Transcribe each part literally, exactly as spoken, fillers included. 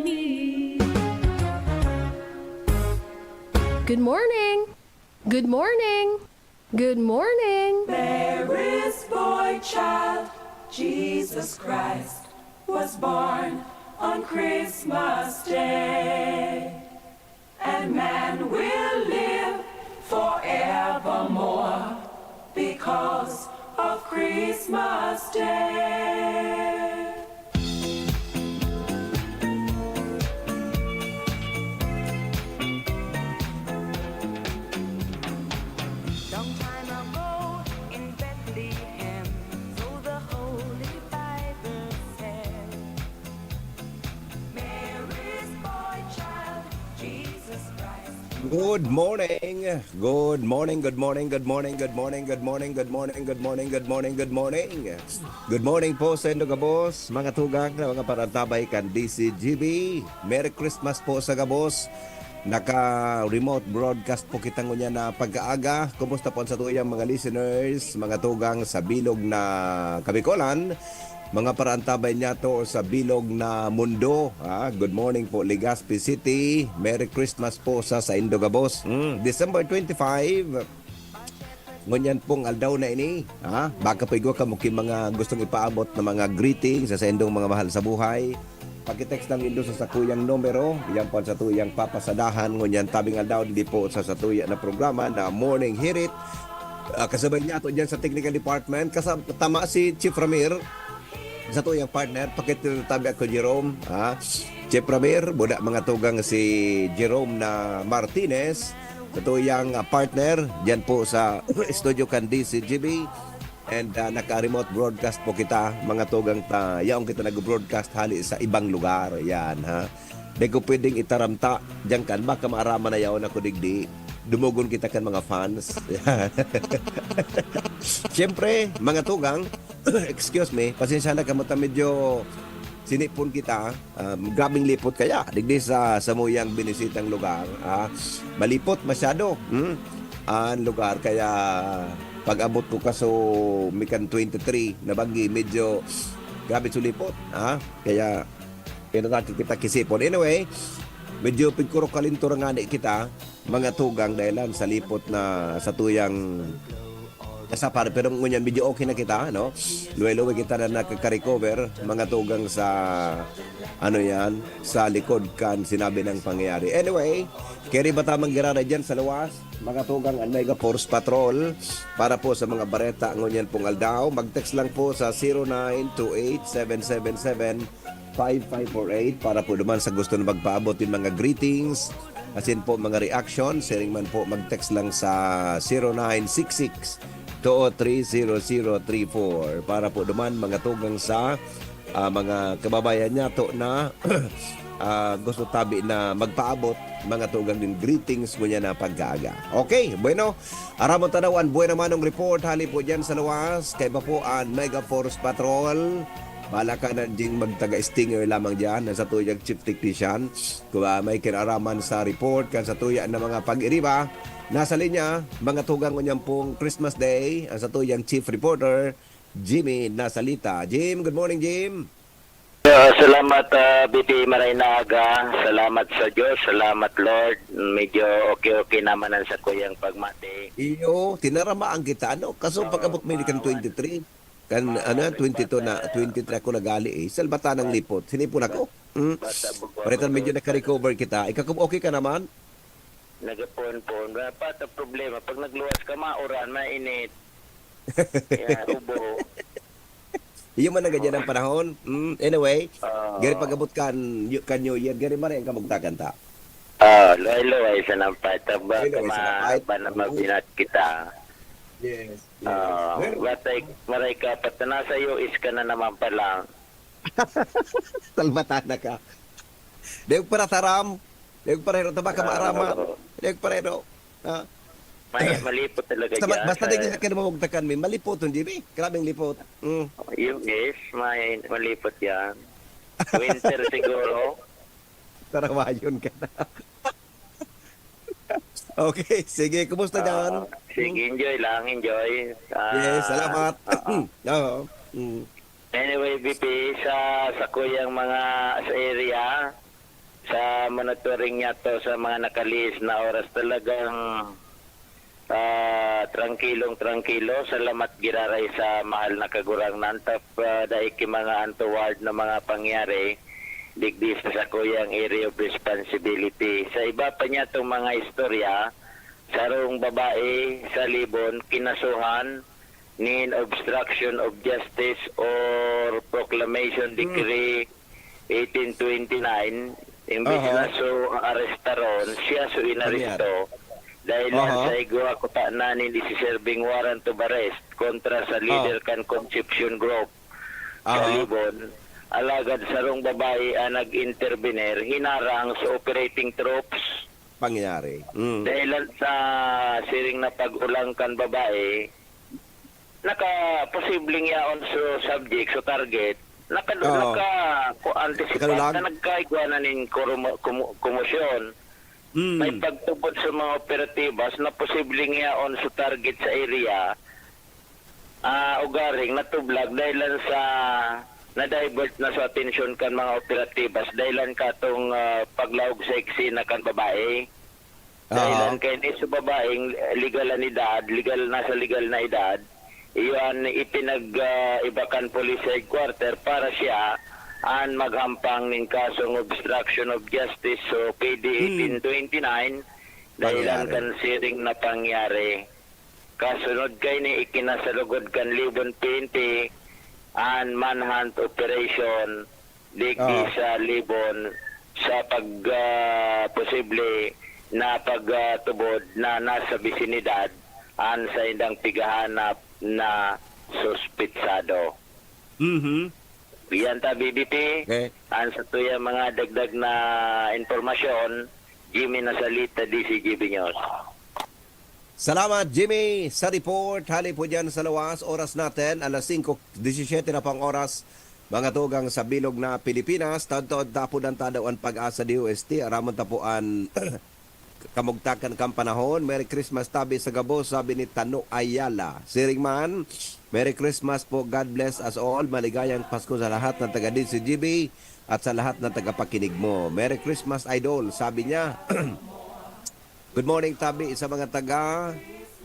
Good morning! Good morning! Good morning! Mary's boy child, Jesus Christ, was born on Christmas Day. And man will live forevermore because of Christmas Day. Long time ago in Bethlehem, so the Holy Bible said, Mary's boy child, Jesus Christ. Good morning. Good morning, good morning, good morning, good morning, good morning, good morning, good morning, good morning, good morning. Good morning po sa indo gabos, mga tugang na mga parantabay kan D C G B. Merry Christmas po sa gabos. Naka-remote broadcast po kita ngunyan na pagkaaga. Kumusta po ang satuyang mga listeners, mga tugang sa bilog na Kabikolan, mga parantabay niyato sa bilog na mundo? Ah, good morning po, Legazpi City. Merry Christmas po sa saindo gabos. Hmm, December twenty-five. Ngunyan pong aldaw na ini, ha? Baka po igwa kamo ki mga gustong ipaabot na mga greetings sa saindong mga mahal sa buhay. Paki-text lang indo sa sakuyang numero. Yan po ang satuyang papasadahan ngunyan tabing aldaw, digdi po sa satuya na programa na Morning Hirit. Ah, kasabay niyato dyan sa technical department, kasab-, tama si Chief Ramir. Satuyang partner, pakit tabi ako, Jerome, ha? Chief Ramir, buda mga tugang si Jerome na Martinez, satuyang, ah, partner, diyan po sa studio kan D C G B. And, ah, naka-remote broadcast po kita, mga tugang ta, yaon kita nag-broadcast hali sa ibang lugar, yan, ha? Di ko pwedeng itaramta, diyan kan, baka maaraman na yaon ako digdi. Dumugon kita kan mga fans. Siyempre, mga tugang, excuse me, pasensya na kamo ta medyo sinipon kita. Um, grabing lipot kaya, digdi sa samuyang binisitang lugar, ah, malipot masyado, hmm, ang lugar. Kaya pag-abot ko kaso mikan twenty-three na bagi, medyo grabe sulipot, ah. Kaya pinatake kita kisipon. Anyway, medyo pigkurok kalinto ngani kita, mga tugang, dahilan sa lipot na satuyang kasapar. Pero ngunyan, medyo okay na kita, no? Luwe-luwe kita na nakaka-recover, mga tugang, sa, ano yan, sa likod kan sinabi ng pangyayari. Anyway, kaya rin ba tamang girara dyan sa luwas? Mga tugang, ang Mega Force Patrol, para po sa mga bareta ngunyan pong aldaw, mag-text lang po sa zero nine two eight seven seven seven five five four eight para po duman sa gusto na magpaabot yung mga greetings, asin po mga reaction, siring man po mag-text lang sa zero nine six six two oh three zero zero three four para po duman mga tugang sa, ah, mga kababayan niyato na, ah, gusto tabi na magpaabot mga tugang din greetings ngunyan na pagkaaga. Okay, bueno, aramon tanawan, buena manong report hali po dyan sa luwas. Kaiba po an Mega Force Patrol. Bahala ka na ding magtaga-stinger lamang diyan, nasa tuyang chief technician. Kung, ah, may kinaraman sa report kan sa tuya na mga pag-iriba, nasa linya, mga tugang ngunyan pong Christmas Day, ang sa tuyang chief reporter, Jimmy Nasalita. Jim, good morning, Jim. Ah, salamat, ah, B P, maray na aga. Salamat sa Diyos. Salamat, Lord. Medyo okay-okay naman ang sakuyang pagmati. Iyo, tinaramaan kita, ano? Kaso Oo, pag-abot mo ini kan maawa na. Twenty-three, kan, Maawa ano, na, twenty-two na, basta twenty-three ako nagali, eh. Salbatan ng lipot. Sinipon ako. Hmm. Basta bugwak Paritan medyo ako. Naka-recover kita. Ikaw, kung okay ka naman? Nagapon-pon. Dapat ang problema, pag nagluwas ka, mauran, mainit. Kaya, ubo. Iyo man ang ganyan ang panahon. Mm, anyway, Oo. Gari pag-abot kan, kan New Year, gari maray ang kamugtakan ta. Ah, luway-luway sa nampay. Taba Luway-luway ka sa nampay. Ba na Oo. Mabinat kita. Yes, yes. Ah, Well, batay, maray ka, pat na nasa U S ka na naman pala. Salbatan na ka. Dayog para taram. Dayog para hero, taba ka Ah, maaraman. Oo. Dayog para hero. Ah. May, malipot talaga Basta, dyan basta sa dahil sa kinamamugtakan mi, malipot, hindi mi? Grabing lipot. Mm. U S, may malipot yan. Winter siguro. Tarawayon ka na. Okay, sige. Kumusta Ah, dyan? sige, Hmm. Enjoy lang, enjoy. Ah, Yes, salamat. Oo. Oo. Mm. Anyway, B P, sa, sa kuyang mga, sa area, sa monitoring niyato sa mga nakalihis na oras, talagang, ah, trangkilong-trangkilo. Salamat giraray sa mahal na Kagurangnan. Tap, ah, dai ki mga untoward na mga pangyari digdi sa sakuyang area of responsibility. Sa iba pa niyatong mga istorya, sarong babae sa Libon kinasuhan nin obstruction of justice or proclamation Hmm. decree eighteen twenty-nine, imbis Aha. na so arestaron, siya so inaresto. Dahil lang Aha. sa igwa kutana nin isi-serving warrant of arrest kontra sa Ah. leader kan Concepcion Group sa Aha. Libon. Alagad sarong babae ang nag-intervener, hinarang sa operating troops. Pangyayari. Mm. Dahil lang sa siring na pag-ulang kan babae, naka-, posibleng yaon so subject, so target, naka-, Oo. naka-, ku-, anticipate Nakalulag? na nagkaigwa na nin kurumo-, kumu-, komosyon. Mm. May pagtubod sa mga operatibas na posibleng yaon so target sa area, ah, ugaring natublag dahil lang sa na-divert na sa atensyon kan mga operatibas dahil lang katong, ah, paglaog sa eksena kan babae. Dahilan Aha. kaini sa babaeng legal an edad, legal, nasa legal na edad, iyo an ipinag, ah, iba kan police headquarter para siya an maghampang nin kasong obstruction of justice o P D Hmm. eighteen twenty-nine, dahilan Pangyari. kan siring na pangyari. Kasunod kaini, ikinasalugod kan Libon P N P an manhunt operation digdi Ah. sa Libon sa pag, ah, posible na pagtubod na nasa bisinidad an saindang pigahanap na suspetsado. Mhm. Iyan ta, B B P, Okay. an satuyang mga dagdag na impormasyon, Jimmy Nasalita, D C G B News. Salamat, Jimmy, sa report. Hali po dyan sa lawas. Oras natin, alas singko disisiyete na po ang oras. Mga tugang sa bilog na Pilipinas, taod-taod tapod ang tadaw an Pag-asa D O S T. Aramon ta po an kamugtakan kan panahon. Merry Christmas tabi sa gabos, sabi ni Tano Ayala. Siring man, Merry Christmas po. God bless us all. Maligayang Pasko sa lahat ng taga D C G B at sa lahat ng tagapakinig mo. Merry Christmas, Idol, sabi niya. Good morning, tabi, sa mga taga,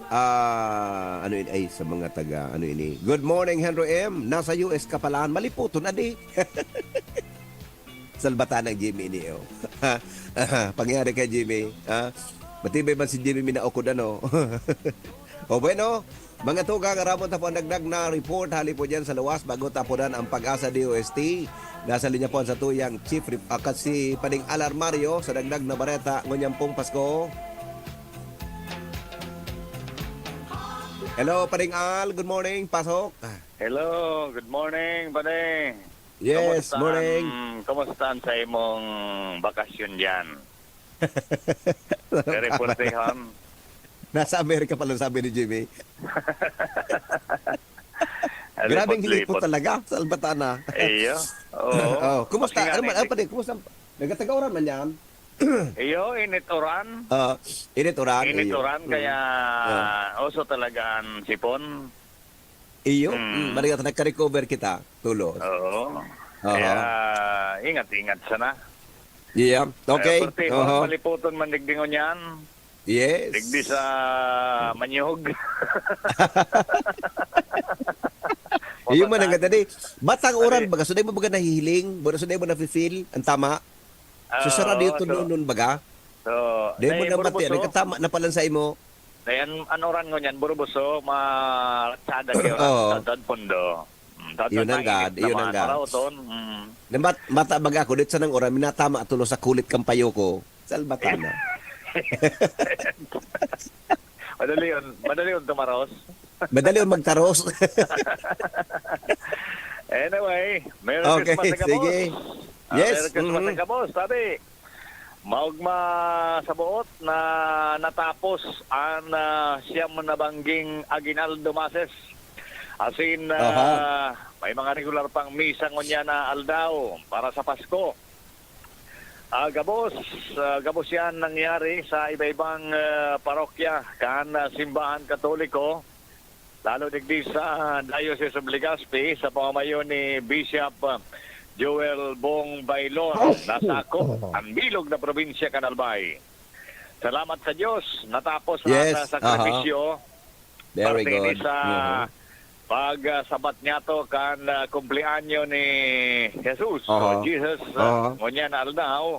ah, ano ini? Ay, sa mga taga, ano ini? Good morning, Henry M. Nasa U S ka pala. Maliputon, adi. Salbatan ng Jimmy ini, oh. Pangyari kay Jimmy, ha? Matibay man si Jimmy minaukod, ano? O, bueno, mga tugang, aramon ta po ang dagdag na report. Hali po dyan sa luwas, bago tapunan ang Pag-asa D O S T. Nasa linya po ang satuyang chief rep-, ah, si Pading Al Armario sa dagdag na bareta ngunyan pong Pasko. Hello, Pading Al. Good morning. Pasok. Hello, good morning, Pading. Yes, Kumusta morning. Ang, kumusta ang sa imong bakasyon diyan? Reportehon. Nasa Amerika pala, sabi ni Jimmy. Grabeng Lipot-lipot. Lipot talaga, Salvatana. Iyo. Oo. Oh, kumusta? Kasi nga Ano man, ni- ano pa din? Kumusta? Nagkataga-uran man yan? Iyo, init uran. Ah, init uran, Init iyo. uran, Mm. kaya Ah. oso talaga ang sipon. Iyo, Mm. mm, marigat nagka-recover kita, tulos. Oo. Aha. Kaya, ingat-ingat sana. Yeah, okay. Kaya, perti, Aha. maliputon man digdi ngunyan. Yes. Digdi sa Manyog. Iyo man ang Mabasa. ganda di. Batang uran Sabi baga, so dai mo baga nahihiling, baga, so dai mo nafe-feel, ang tama. So, sa Oo, radyo to so, noon, baga? so, Dai mo dai na mati, Burbuso. nagkatama na pala sa imo. Dai an, an uran ngunyan, Burbuso, ma-, tsada kayo, Oo. sa, sa pondo. Mm, sa Yun ang tangin, gad, yun ang naman, gad. Parauton, mm. Na mat-, mata baga ako, dit sa nang uran, minatama tulo sa kulit kang payo ko. Salbatana. Madali yun, madali yun tumaros. Madali yun magtaros. Anyway, Merry Okay, Christmas, Agabos. sige. Ah, Yes, Merry Christmas, mhm. Agabos. Sabi, maugma sa buot na natapos ang, ah, siyam na bangging aguinaldo masses. As in, ah, Aha. may mga regular pang misa ngunyan na aldaw para sa Pasko. Ah, gabos, ah, gabos yan nangyari sa iba-ibang, ah, parokya kan, ah, simbahan Katoliko, lalo digdi sa Diocese of Legazpi, sa pamamayo ni Bishop, ah, Joel Bong Baylor, nasakop ang bilog na probinsya kan Albay. Salamat sa Diyos, natapos na Yes, ang, ah, sakripisyo. Very Parte ini good. sa Mhm. pag, ah, sabat niyato kan, ah, kumpleanyo ni Jesus, o Aha. Jesus, ah, Aha. ngunyan na aldaw,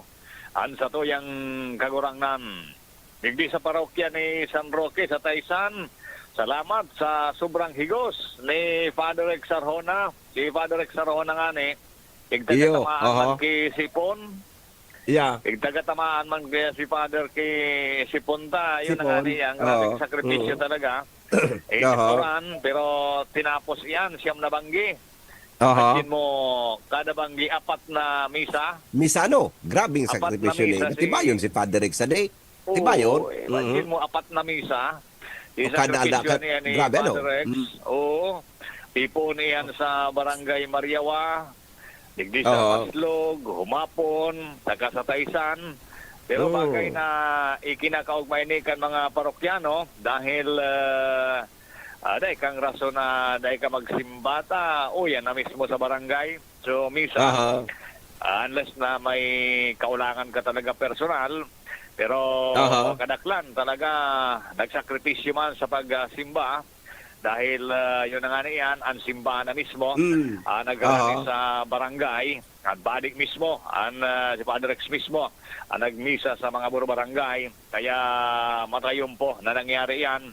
an satuyang Kagurangnan. Digdi sa parokya ni San Roque sa Taysan, salamat sa sobrang higos ni Father Rex Arjona. Si Father Rex Arjona ngani, Iyo, igtagatamaan man aha. ki Sipon. Yeah. Igtagatamaan man kaya si Father ki Sipon ta. Yun na nga Sipon, niya, ang grabeng oo. sakripisyo Mm. talaga. Eh, Aha. naturan, pero tinapos iyan, siyam na banggi. Aha. Imagine mo, kada banggi, apat na misa. Misa, ano? Grabing Apat na sakripisyo ni. misa si Natibayon si Father Rex, ade. Tibayon? Oo, imagine Mhm. mo, apat na misa. O, Isang kada ala-, sakripisyo ka-, niya ni grabe, ano? Father Rex. Mm. Oo. Tipon iyan sa Barangay Mariawa. Digdi sa Oo. Maslog, Humapon, saka sa Taysan. Pero Oo. bagay na ikinakaugma ini kan mga parokyano dahil, ah, ah, dai kang rason na dai ka magsimba ta, o yan na mismo sa barangay. So, misa, Aha. ah, unless na may kaulangan ka talaga personal, pero Aha. kadaklan talaga nagsakripisyo man sa pagsimba dahil, ah, yun na nga na yan, ang simbahan na mismo, Mm. ah, nagharani Aha. sa barangay, ang balik mismo, ang, ah, si Padre Rex mismo, ang nagmisa sa mga buro barangay. Kaya matayumpo na nangyari yan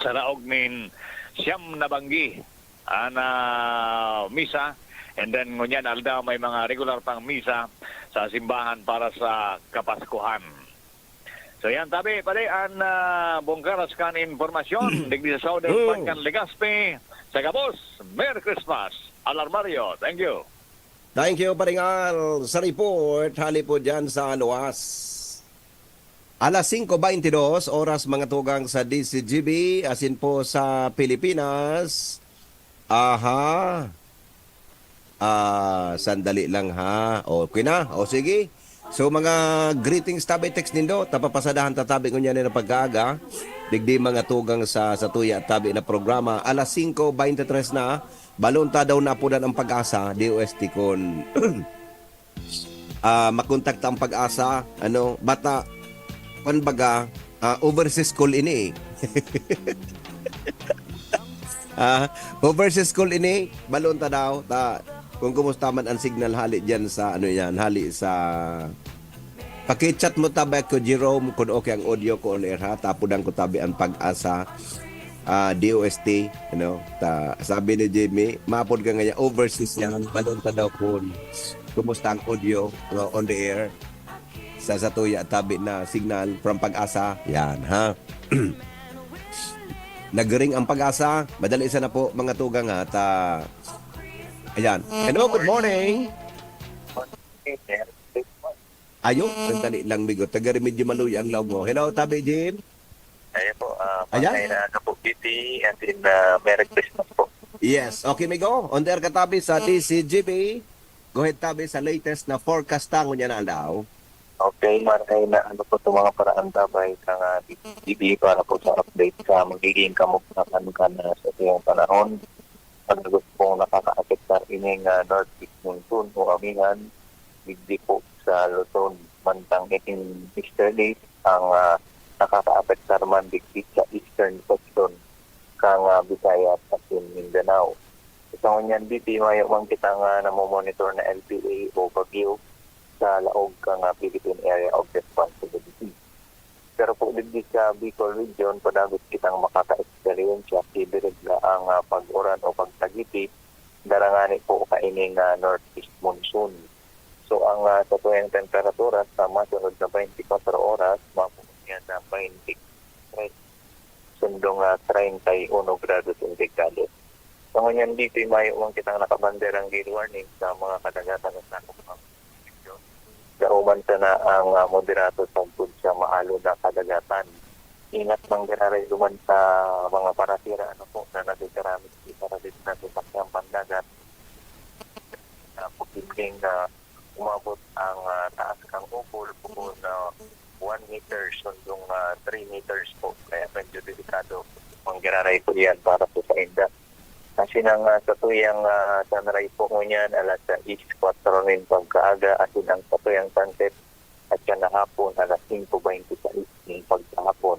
sa laog nin siyam na banggi an, ah, misa. And then, ngunyan aldaw, may mga regular pang misa sa simbahan para sa Kapaskuhan. So, yan, tabi, pare, an, ah, bungkaras kan impormasyon, digdi sa Southern Mm. Part kan Legazpi. Sa gabos, Merry Christmas, Alarmario. Thank you. Thank you, Paring Al, sa report. Hali po dyan sa luwas. Alas singko beintidos, oras mga tugang sa D Z G B, asin po sa Pilipinas. Aha. Ah, sandali lang ha. Okay na? O sige. So, mga greetings tabi, text nindo. Tapapasadahan ta tabi ngunyan na pagkaaga. Digdi mga tugang sa, sa tuya tabi na programa. Alas singko beintitres na. Balon ta daw napudan ang pag-asa, D O S T kun ah, makontak ta ang pag-asa, ano, bata, kumbaga, ah, overseas call ini eh. Ah, overseas call ini, balon ta daw, ta, kung kumusta man ang signal hali diyan sa, ano yan, hali sa, paki-chat mo ta ba ko, Jerome, kung okay ang audio ko on air ha, tapudan ko tabi ang pag-asa, ah, D O S T, ano, ta, sabi ni Jimmy, mapod ka ngayon, overseas yan, balon ta daw kun kumusta ang audio, no, on the air. Sa satuya tabi na signal from Pag-asa. Yan, ha? Nagring ang Pag-asa. Madali sana po, mga tugang, ha? Ta-, ayan. Hello, good morning. Ayo, sandali lang, migo. Taga Remedyo Maluya ang laog mo. Hello, Tabi Jim. Ayan po, ah, Ayan. Patay na ano po, P P, and then, ah, Merry Christmas po. Yes. Okay, migo. On the air ka, Tabi, sa D C G B. Go ahead, Tabi, sa latest na forecast ta ngunyan na aldaw. Okay, maray na ano po itong mga paraan, Tabay, sa nga D C G B para po sa update sa magiging kamugtakan kan, ah, sa tuyong panahon. Pagdagot pong nakakaapektar ining, ah, northeast monsoon o amihan, digdi po sa Luzon, mantang ining easterlies ang, ah, nakakaapektar man digdi sa eastern section kan, ah, Visayas asin Mindanao. Sa ngunyan, B P, mayo man kitang, ah, namomonitor na L P A o bagyo sa laog kan, ah, Philippine Area of Responsibility. Pero po digdi sa Bicol Region, padagos kitang makaka-eksperyensya, sibirig na ang, ah, pag-uran o pagtagiti, darangani po kaining, ah, northeast monsoon. So, ang, ah, satuyang temperatura sa masunod na twenty-four oras, mapupunyan na twenty-three, sundong, ah, treinta y uno grado sentigrado. Sa ngunyan, B P, mayo man kitang nakabanderang gale warning sa mga kadagatan na sakop ng Daoman sana ang, ah, moderato sagkod sa maalon na kadagatan. Ingat man giraray duman sa mga parasira, ano po, na nagkakaramit sa parasira na sasakyang pandagat. Ah, posibleng, ah, umabot ang, ah, taas kang ukol, bukod na one meter, sundong, ah, three meters po. Kaya medyo delikado man giraray po yan para po sa inda. Kasi nang, ah, sa tuyang, ah, sunrise po ngunyan, alas sais Magkaroon nin pagkaaga asin ang satuyang sunset at siya na hapon alas singko baynte sais nin pagkahapon.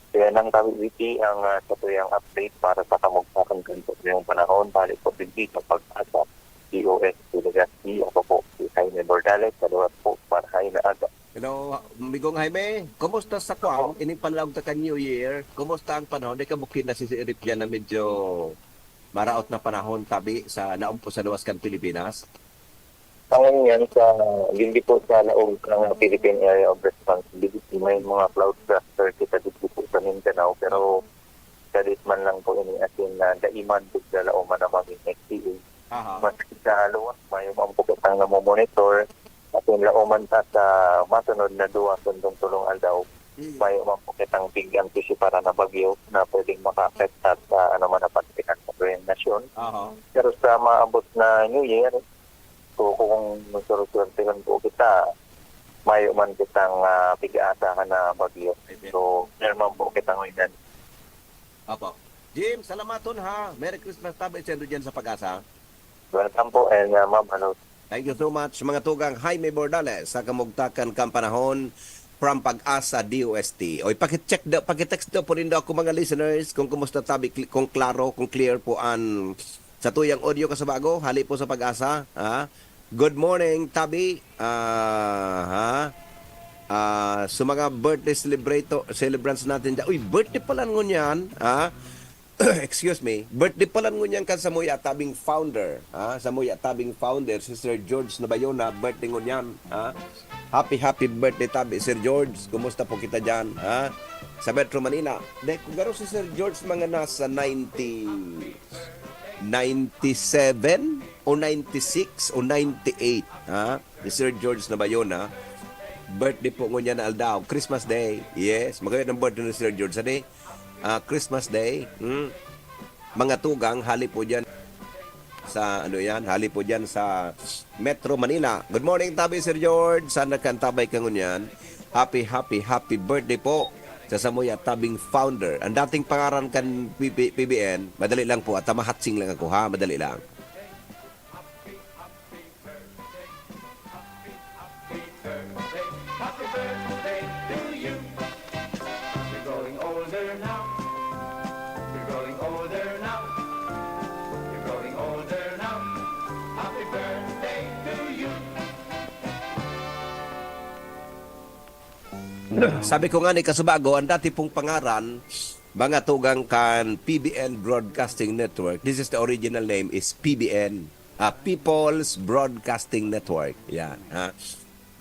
Kaya nang kami, Vicky, ang, ah, satuyang update para sa kamugtakan kan satuyang panahon, hali po digdi sa Pag-asa, D O S T Legazpi. Ako po si Jaime Bordales, saluwat po, para sa aga. Hello, Migong Jaime. Kumusta sa kwan? Opo. Ining panlaog ta kan New Year, kumusta ang panahon? Di ka bukid nasisiirip diyan na medyo maraot na panahon tabi sa naumpo sa luwas kan Pilipinas? Sa ngunyan, sa, hindi po sa laog ng Philippine Area of Responsibility, may mga cloud cluster kita dito po sa Mindanao, pero sadit man lang po ini asin na dai man po sa laoman na maging X C A. Aha. Mas sa luwas, may man po kitang namomonitor, asin laoman ta sa masunod na duwa, sundong tolong aldaw, Mm. may man po kitang big antisipara na bagyo na pwedeng makaapektar sa ano man na parte kan nasyon. Aha. Pero sa maabot na New Year, so kung magsurswertehan po kita, mayo man kitang, ah, pig-aasahan na bagyo. Amen. So, meron man po kitang ulan. Apo. Jim, salamaton ha. Merry Christmas tabi sendo dyan sa Pag-asa. Welcome po, and, ah, ma'am, hello. Thank you so much, mga tugang. Jaime Bordales, sa kamugtakan kan panahon from Pag-asa D O S T. Oy, pakicheck daw, pakitext daw po nindo ako, mga listeners, kung kumusta tabi, kli-, kung klaro, kung clear po an satuyang audio kasubago, hali po sa Pag-asa, ha? Good morning, tabi. Ah, ha? Ah, sa mga birthday celebrato-, celebrants natin dyan. Uy, birthday pala ngunyan, ha? Excuse me, birthday pala ngunyan kan samuya tabing founder, ha? Samuya tabing founder, si Sir George Nabayona, birthday ngunyan, ha? Happy, happy birthday tabi, Sir George. Kumusta po kita dyan, ha? Sa Metro Manila. De, kung garo si Sir George, mga nasa ninety, ninety-seven o ninety-six o ninety-eight, ha? Ni Sir George Nabayona. Birthday po ngunyan na aldaw, Christmas Day. Yes, magayot ang birthday ni Sir George. Ano eh? Ah, Christmas Day. Hmm? Mga tugang, hali po dyan sa, ano yan, hali po dyan sa Metro Manila. Good morning, tabi, Sir George. Sana kantabay ka ngunyan. Happy, happy, happy birthday po sa samuya tabing founder. Ang dating pangaran kan P B, P B N, madali lang po, at mahatsing lang ako, ha? Madali lang. Happy birthday, happy birthday to you. You're growing older now. You're growing older now. You're growing older now. Happy birthday to you. Sabi ko nga ni kasubago, ang dati pong pangaran, mga tugang kan P B N Broadcasting Network, this is the original name, is P B N, ah, People's Broadcasting Network. Yan, ha?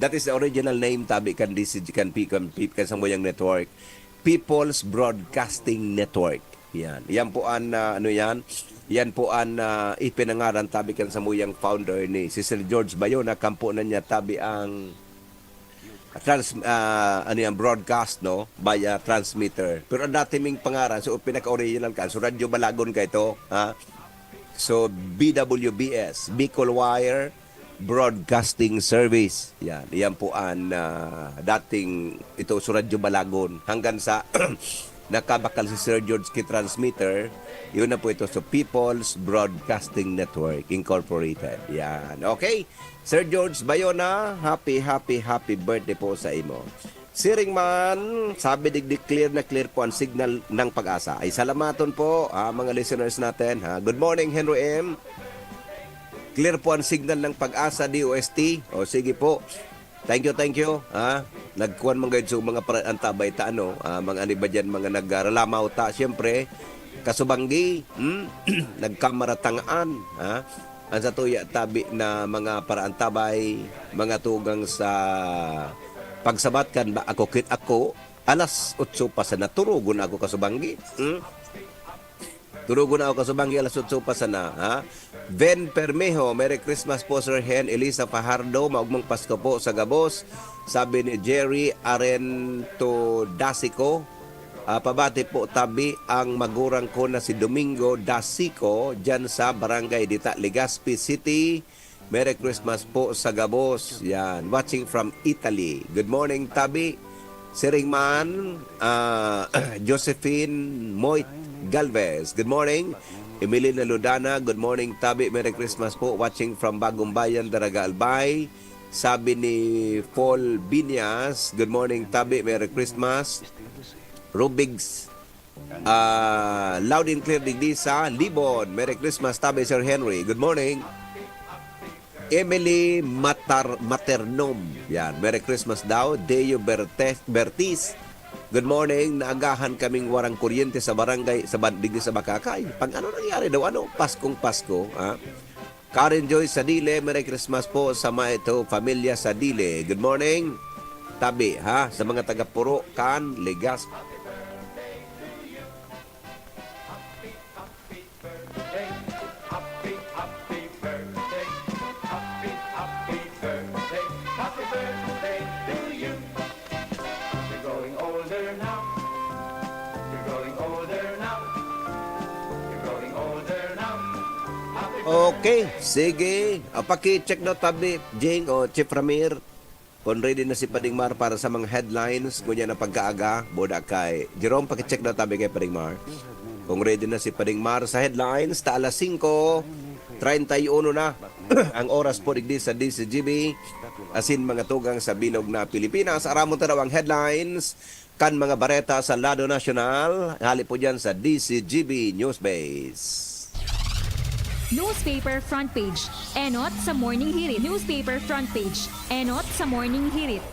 That is the original name, tabi kan D C G, kan P-, kan P-, kan samuyang network, People's Broadcasting Network. Yan. Yan po an, ah, ano yan? Yan po an, ah, ipinangaran tabi kan samuyang founder ni si Sir George Bayona, kampo na niya tabi ang trans-, ah, ano yan, broadcast, no? Via transmitter. Pero ang dati ming pangaran, so pinaka-original ka, so Radyo Balagon ka ito, ha? So, B W B S, Bicol Wire Broadcasting Service. Yan, yan po an, ah, dating ito, so Radyo Balagon. Hanggang sa nakabakal si Sir George ki transmitter, yun na po ito, so People's Broadcasting Network Incorporated. Yan, okay? Sir George Bayona, happy, happy, happy birthday po sa imo. Siring man, sabi digdi, clear na clear po ang signal ng Pag-asa. Ay, salamaton po, ah, mga listeners natin, ha. Good morning, Henry M. Clear po ang signal ng Pag-asa, D O S T. O, sige po. Thank you, thank you, ha. Nagkuhan man gayud sa mga para-, antabay ta, ano, ah, mga ano ba dyan, mga nagralamaw ta. Siyempre, kasubanggi, hmm? Nagkamaratangaan, ha. Ang satuya tabi na mga paraantabay, mga tugang sa pagsabat kan ba ako kit ako, alas otso pa sana, turugon ako kasubanggi. Hmm? Turugon ako kasubanggi, alas otso pa sana, ha? Ven Permejo, Merry Christmas po, Sir Hen. Elisa Fajardo, maugmang Pasko po sa gabos. Sabi ni Jerry Arento Dasico, ah, pabati po tabi ang magurang ko na si Domingo Dasico, dyan sa Barangay Dita, Legazpi City. Merry Christmas po sa gabos. Yan, watching from Italy. Good morning, tabi. Siring man, ah, Josephine Moit Galvez. Good morning. Emelina Lodana, good morning, Tabi. Merry Christmas po. Watching from Bagong Bayan, Daraga, Albay. Sabi ni Paul Binyas, good morning, Tabi. Merry Christmas. Rubigs, ah, loud and clear digdi sa Libon. Merry Christmas, Tabi, Sir Henry. Good morning. Emily Matar-, Maternom. Yan, Merry Christmas daw. Deo Berte-, Bertis. Good morning. Naagahan kaming warang kuryente sa barangay, sa ban-, digdi sa Bacacay. Pang ano nangyari daw? Ano? Paskong Pasko, ha? Karen Joy Sadile, Merry Christmas po sa Maito Pamilya Sadile. Good morning. Tabi, ha? Sa mga taga Puro, Can, Legazpi. Okay, sige. Ah, paki-check daw, Tabi, Jing o Chief Ramir, kung ready na si Pading Mar para sa mga headlines, ngunyan na pagkaaga, buda kay Jerome, paki-check daw, Tabi, kay Pading Mar. Kung ready na si Pading Mar sa headlines, ta alas singko treinta y uno na ang oras po digdi sa D C G B, asin mga tugang sa bilog na Pilipinas. Aramon ta daw ang headlines kan mga bareta sa lado nasyonal, hali po dyan sa D C G B News Base. Newspaper front page, enot sa Morning Hirit. Newspaper front page, enot sa Morning Hirit.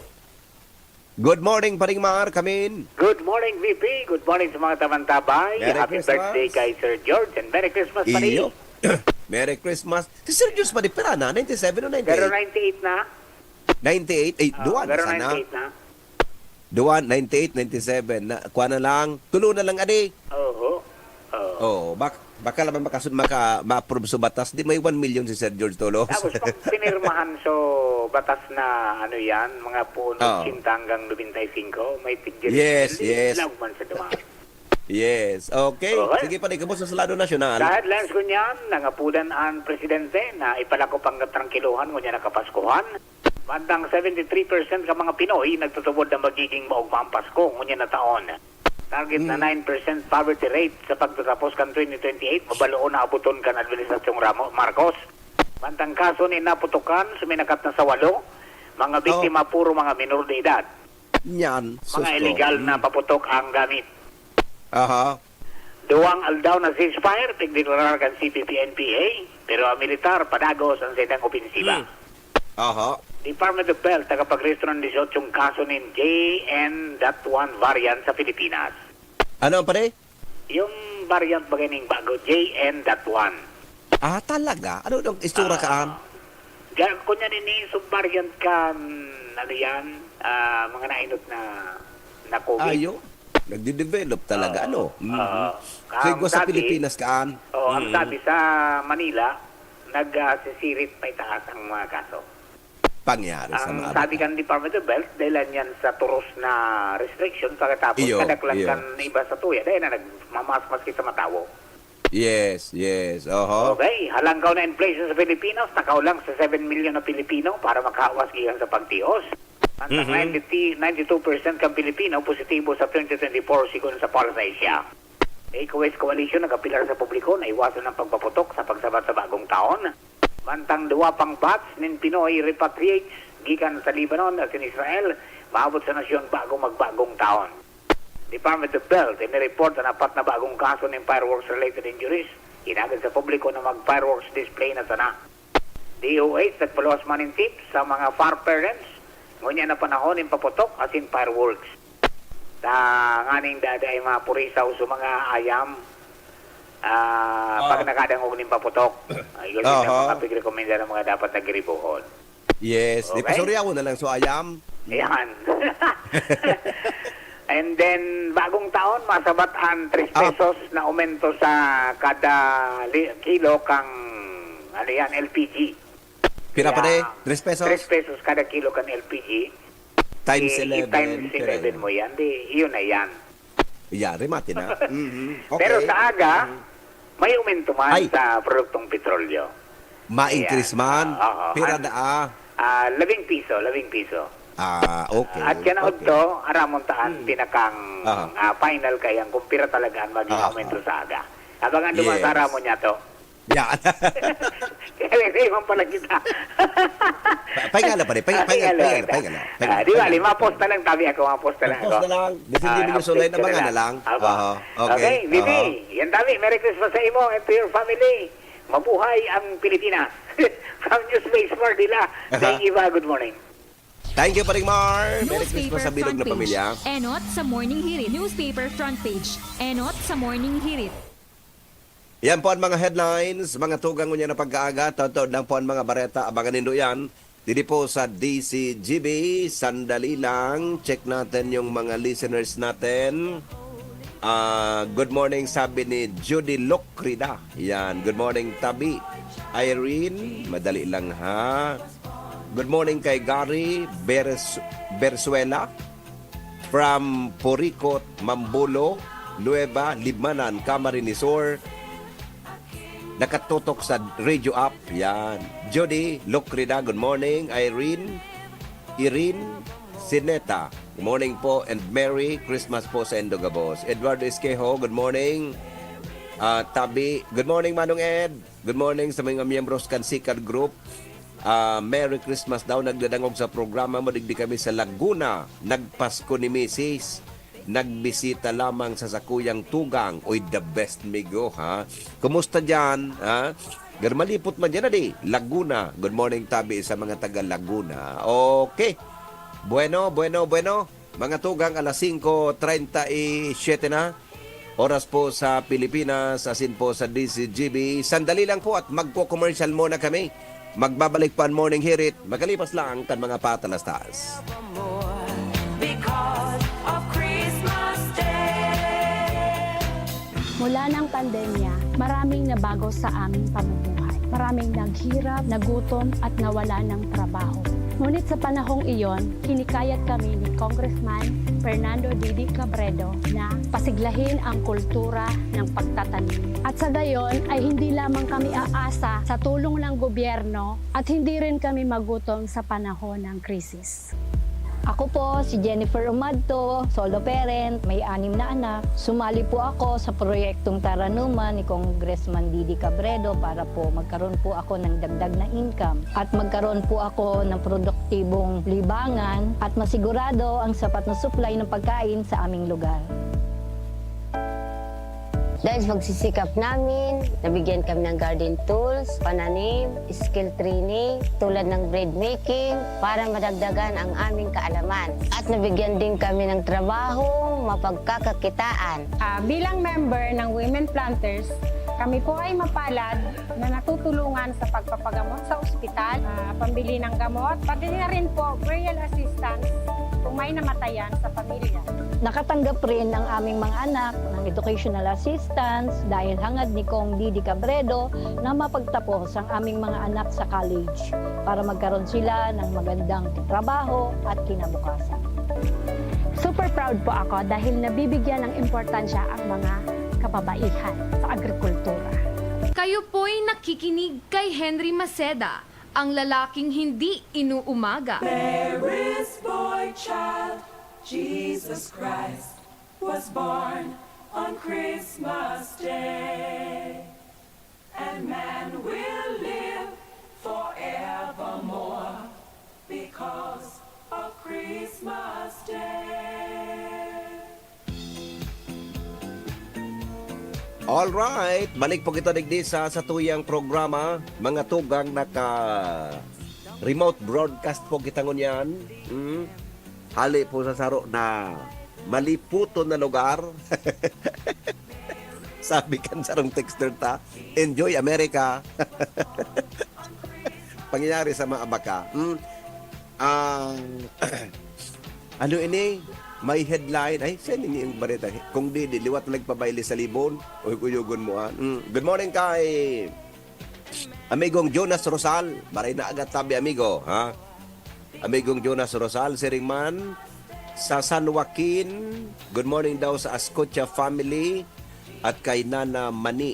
Good morning, Paring Mar, kamin. Good morning, V P. Good morning sa mga tamantabay. Merry Happy Christmas. Birthday kay Sir George and Merry Christmas, Pari. Iyo. Merry Christmas. Si Sir George pa di pira na? Ninety-seven o ninety-eight? Pero ninety-eight na. Ninety-eight? Ay, Ah, duwa na pero sana. Ninety-eight na. Duwa, ninety-eight, ninety-seven. Na, kuha na lang. Tulo na lang, adi. Oho. Oo. Oo, bak-, baka naman makasu-, maka, ma-approve sa batas. Di may one million si Sir George Tolos. Tapos pag pinirmahan so batas na ano yan, mga puon Oo. Ochenta hanggang nobenta y singko, may tigil Yes, hindi yes. Lawag man sa dumaan. Yes. Okay. Okay. Sige pa, di, kamusta sa lado nasyonal? Sa headlines ko niyan, nangapudan ang presidente na ipalakop ang katrangkilohan ngunyan na Kapaskuhan. Mantang seventy-three percent ka mga Pinoy nagtutubod na magiging maugma ang Pasko ngunyan na taon. Target na Hmm. nine percent poverty rate sa pagtatapos kan twenty twenty-eight, mabaloon na abuton kan Administrasyong Ramo-, Marcos. Mantang kaso ni naputukan, suminakat na sa walo, mga Oh. biktima puro mga minor de edad. Nyan, Mga sus ko. Illegal na Hmm. paputok ang gamit. Aha. Duwang aldaw na ceasefire, pigdeklarar kan C P P N P A, pero ang militar padagos ang saindang opensiba. Hmm. Aha. Department of Health, nakapagrehistro ng dieciocho kaso nin J N dot one variant sa Pilipinas. Ano, pare? Yung variant ba ganing bago, J N dot one? Ah, talaga? Ano daw itsura Ah. kaan? Ga-, kunya nini, sub-variant kan, ano yan, ah, mga nainot na, na COVID. Ayo, nagde-develop talaga, Oo. ano? Mhm. Oo. So, Ang igwa sa sabi, Pilipinas kaan? Oo, ang Mhm. sabi sa Manila, nag, ah, sisirit pa itaas ang mga kaso. Pangyari sa Ang mga sabi bata. Kan Department of Health, dahilan yan sa turos na restriction, pagkatapos Iyo, kadaklan iyo. Kan iba sa tuya, dahil na nagmamas maski sa matawo. Yes, yes. Oho. Okay, halangkaw na inflation sa Pilipinas, takaw lang sa seven million na Pilipino para makahawas gikan sa pagtios. Mantang Mhm. ninety, ninety-two percent kan Pilipino positibo sa twenty twenty-four, sigon sa Pulse Asia. Eco West Coalition nagapilar sa publiko na iwasan ang pagpaputok sa pagsabat sa bagong taon. Mantang duwa pang batch nin Pinoy repatriates gikan sa Lebanon asin Israel maabot sa nasyon bago magbagong taon. Department of Health, inireport an apat na bagong kaso nin fireworks-related injuries, hinagad sa publiko na mag-fireworks display na sana. D O H nagpaluwas man nin tip sa mga far parents, ngunyan na panahon nin paputok asin fireworks. Tanganing dada ay mapurisaw sa mga ayam, ah, Ah. pag nakadangog nin paputok. Ay, yun din ang Aha. Mga pigrekomenda ng mga dapat nagribuhon. Yes, di Okay. Pasuryawon na lang so ayam. Ayan. And then, bagong taon, masabat ang tres Ah. pesos na aumento sa kada li-, kilo kang, ano yan, L P G. Pira pa Kaya, de? Tres pesos? Tres pesos kada kilo kan L P G. Times I-, eleven, i-times pira eleven yan? Mo yan. Di, yun na yan. Yeah, remate na. Mhm. Okay. Pero sa aga, Mhm. may aumento man Ay. Sa produktong petrolyo. Ma-increase Ayan. Man? Oo, oo. Pira An-, daa? Ah, labing piso, labing piso. Ah, okay. At yan Okay. Udto, aramon ta an Hmm. pinakang, Aha. ah, final kayang kung pira talaga ang maging Aha. Aumento sa aga. Abangan duman sa Yes. ramo niya to. Yan. Kaya may iwan pala kita. Pa-, pahinga lang, pare. Pahinga, Ah, pahinga, pahinga lang pahinga lang, kita. pahinga lang, Ah, di ba, pahinga lang. lima post na lang, tabi ako, mga post na lang Post ako. na lang. Bisan Ah, di mo update sulay na ka na mga lang. na lang. Aba. Aha, okay. Okay, Bibi, Aha. yan, tabi. Merry Christmas sa imo and to your family. Mabuhay ang Pilipinas. From Newspace Mardila, Aha. Ding Iva, good morning. Thank you, Paring Mar. Merry Christmas sa bilog na pamilya. Enot sa Morning Hirit. Newspaper front page. Enot sa Morning Hirit. Yan po ang mga headlines, mga tugang ngunyan na pagkaaga. Taod-taod lang po ang mga bareta. Abangan nindo yan. Didi po sa D C G B, sandali lang. Check natin yung mga listeners natin. Ah, good morning, sabi ni Judy Locrida. Yan, good morning, Tabi. Irene, madali lang ha. Good morning kay Gary Beres-, Bersuela from Puricot, Mambulo, Nueva, Libmanan, Camarines Sur. Nakatutok sa radio app. Yan. Judy Locrida, good morning. Irene, Irene Sineta, good morning po and Merry Christmas po sa indo gabos. Eduardo Esquejo, good morning. Ah, Tabi, good morning, Manong Ed. Good morning sa mga miyembros kan Sikad Group. Ah, Merry Christmas daw. Nagdadangog sa programa mo digdi kami sa Laguna. Nagpasko ni Misis. Nagbisita lamang sa sakuyang tugang. Uy, the best, migo, ha? Kumusta dyan, ha? Gar malipot man dyan, adi? Laguna. Good morning, tabi sa mga taga Laguna. Okay. Bueno, bueno, bueno. Mga tugang, alas singko treinta y siete na. Oras po sa Pilipinas, asin po sa D C G B. Sandali lang po at magko-commercial muna kami. Magbabalik pa ang Morning Hirit, makalipas lang kan mga patalastas. Because of Christmas Day. Mula ng pandemya, maraming nabago sa aming pamumuhay. Maraming naghirap, nagutom, at nawala ng trabaho. Ngunit sa panahong iyon, hinikayat kami ni Congressman Fernando Didi Cabredo na pasiglahin ang kultura ng pagtatanim. At sa gayon ay hindi lamang kami aasa sa tulong ng gobyerno at hindi rin kami magutom sa panahon ng krisis. Ako po si Jennifer Umadto, solo parent, may anim na anak. Sumali po ako sa proyektong Taranuman ni Congressman Didi Cabredo para po magkaroon po ako ng dagdag na income at magkaroon po ako ng produktibong libangan at masigurado ang sapat na supply ng pagkain sa aming lugar. Dahil sa pagsisikap namin, nabigyan kami ng garden tools, pananim, skill training, tulad ng bread making, para madagdagan ang aming kaalaman. At nabigyan din kami ng trabaho, mapagkakakitaan. Ah, bilang member ng Women Planters, kami po ay mapalad na natutulungan sa pagpapagamot sa ospital, ah, pambili ng gamot, pati na rin po burial assistance kung may namatayan sa pamilya. Nakatanggap rin ang aming mga anak ng educational assistance dahil hangad ni Cong Didi Cabredo na mapagtapos ang aming mga anak sa college para magkaroon sila ng magandang trabaho at kinabukasan. Super proud po ako dahil nabibigyan ng importansya ang mga kababaihan sa agrikultura. Kayo po'y nakikinig kay Henry Maceda, ang lalaking hindi inuumaga. Mary's boy child, Jesus Christ, was born on Christmas Day. And man will live forevermore because of Christmas Day. Alright, balik po kita digdi sa satuyang programa, mga tugang, naka remote broadcast po kita ngunyan. Mm. Hali po sa saro na maliputon na lugar. Sabi kan sarong texter ta, "Enjoy America." Pangyayari sa mga abaka. Hmm? Ah, ano ini? May headline. Ay, saan ini yung bareta? Kung di, di, liwat na nagpabaile sa libon. O, kuyugon mo, ah. Hmm. Good morning kay Amigong Jonas Rosal. Maray na agad tabi, amigo, ha? Amigong Jonas Rosal, siring man, sa San Joaquin. Good morning daw sa Ascocha family at kay Nana Mani.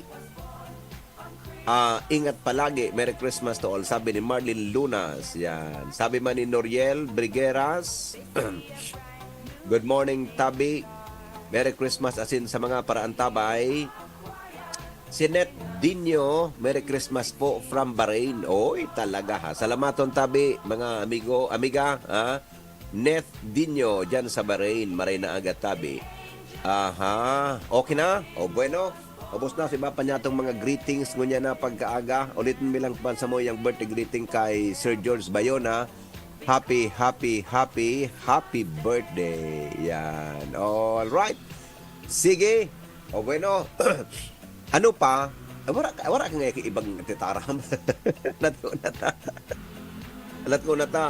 Ah, ingat palagi. Merry Christmas to all, sabi ni Marlene Lunas. Yan. Sabi man ni Noriel Brigueras, "Good morning, Tabi. Merry Christmas asin sa mga paraantabay." Si Net Dinho, Merry Christmas po from Bahrain. Oy, talaga ha. Salamaton tabi, mga amigo, amiga, ha? Net Dinho, dyan sa Bahrain, maray na aga tabi. Aha, okay na? O bueno, ubos na si Bapa niya itong mga greetings, ngunyan na pagkaaga. Ulitin mi lang pa sa mo yung birthday greeting kay Sir George Bayona. Happy, happy, happy, happy birthday. Yan. All right. Sige. O bueno. Ano pa? Ah, wala ka, wala ka nga ibang titaram. Alat ko na ta. Alat ko na ta.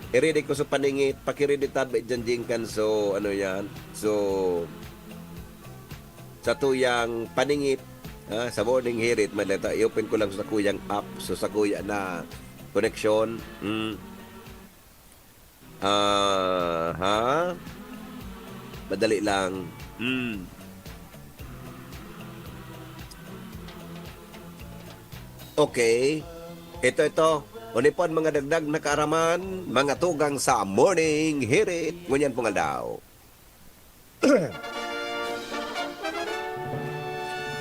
I-ready ko sa paningit. Pakiredy tabi dyan, Jingkan. So, ano yan? So, sa tuyang paningit, ah, sa morning hirit, maleta, i-open ko lang sa kuyang app. So, sa kuya na connection. Mm. Aha. Madali lang. Mm. Okay. Ito, ito. Unipon mga dagdag na kaaraman, mga tugang sa Morning Hirit. Ngunyan pong aldaw.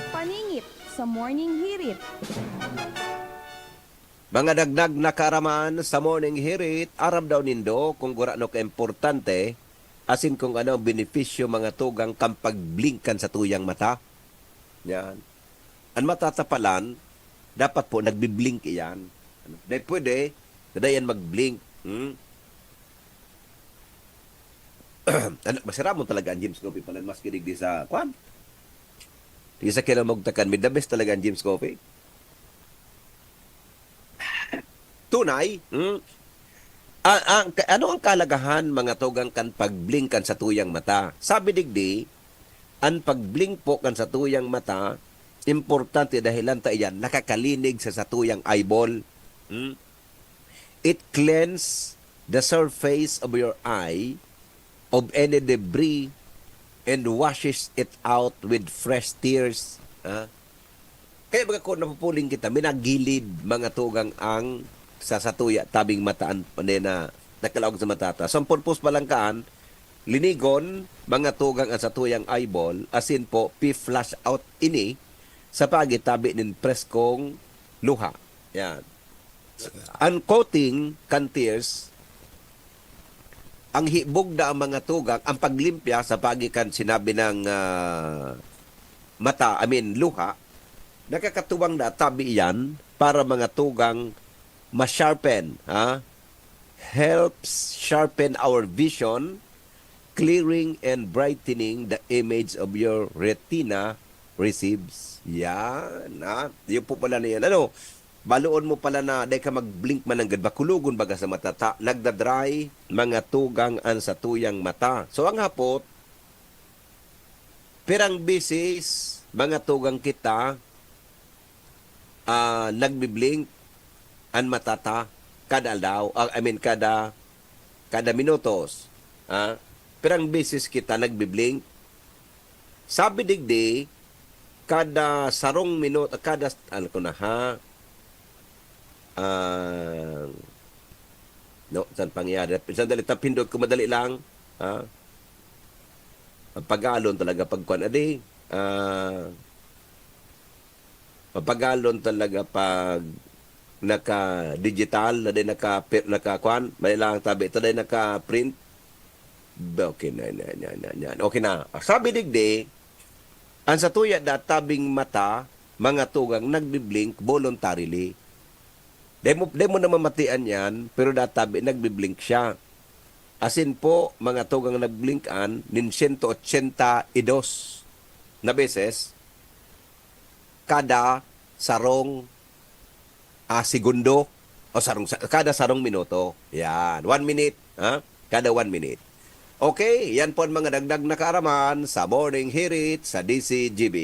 Paningit sa Morning Hirit. Mga dagdag na kaaraman sa Morning Hirit, aram daw nindo kung gurano kaimportante, asin kung ano ang benepisyo mga tugang kan pagblink kan satuyang mata. Yan. An mata ta palan, dapat po nagbi-blink iyan. Ano? Dahil pwede, na yan mag-blink. Hmm? Ano, masiramon talaga ang James Coffee palan, maski digdi sa, kwan? Di sa kinamugtakan, may the best talaga ang James Coffee. Tunay, hmm? Ah, ang, ano ang kahalagahan, mga tugang, kan pag-blink kan satuyang mata? Sabi digdi, an pag-blink po kan satuyang mata, importante dahilan ta iyan, nakakalinig sa satuyang eyeball. Hmm? It cleans the surface of your eye of any debris and washes it out with fresh tears. Ha? Kaya baga ko napupuling kita, minagilid, mga tugang, ang sa satuya tabing mataan, ano na, nakalaog sa mata ta. So, ang purpose pa lang kaan, linigon, mga tugang, ang satuyang eyeball, asin po, pi-flush out ini sa pagitabi nin preskong luha. Yan. Ang coating kan tears, ang hibog na ang mga tugang, ang paglimpya sa pagi kan sinabi ng ah, mata, I mean, luha, nakakatuwang na tabi iyan para mga tugang ma-sharpen, ha? Helps sharpen our vision, clearing and brightening the image of your retina receives. Yan, ha? Yun po pala na yan. Ano, baloon mo pala na dai ka mag-blink man nanggad, bakulogon baga sa mata ta, nagda-dry, mga tugang an satuyang mata. So, ang hapot, pirang bisis, mga tugang kita, ah, nagbi-blink an mata ta kada aldaw, ah, I mean, kada, kada minutos. Ah, pirang bisis kita nagbi-blink? Sabi digdi, kada sarong minuto, kada, ano ko na ha? Ah, no, saan pangyari? Sandali, tapindot ko madali lang. Ha? Ang pagalon talaga pagkuan, adi, ah, mapagalon talaga pag naka-digital, na din naka, naka-kuan, may lang tabi, ito din naka-print. Okay na, na, na, na, na. Okay na. Sabi digdi, ang satuya da tabing mata, mga tugang nagbi-blink voluntarily. Dai mo, dai mo na mamatian yan, pero databi nagbi-blink siya. Asin po, mga tugang nag-blink-an nin siyento otsenta y dos na beses kada sarong, ah, segundo o sarong sa-, kada sarong minuto. Yan, one minute, ha? Kada one minute. Okay, yan po ang mga dagdag na kaaraman sa Morning Hirit sa D C G B.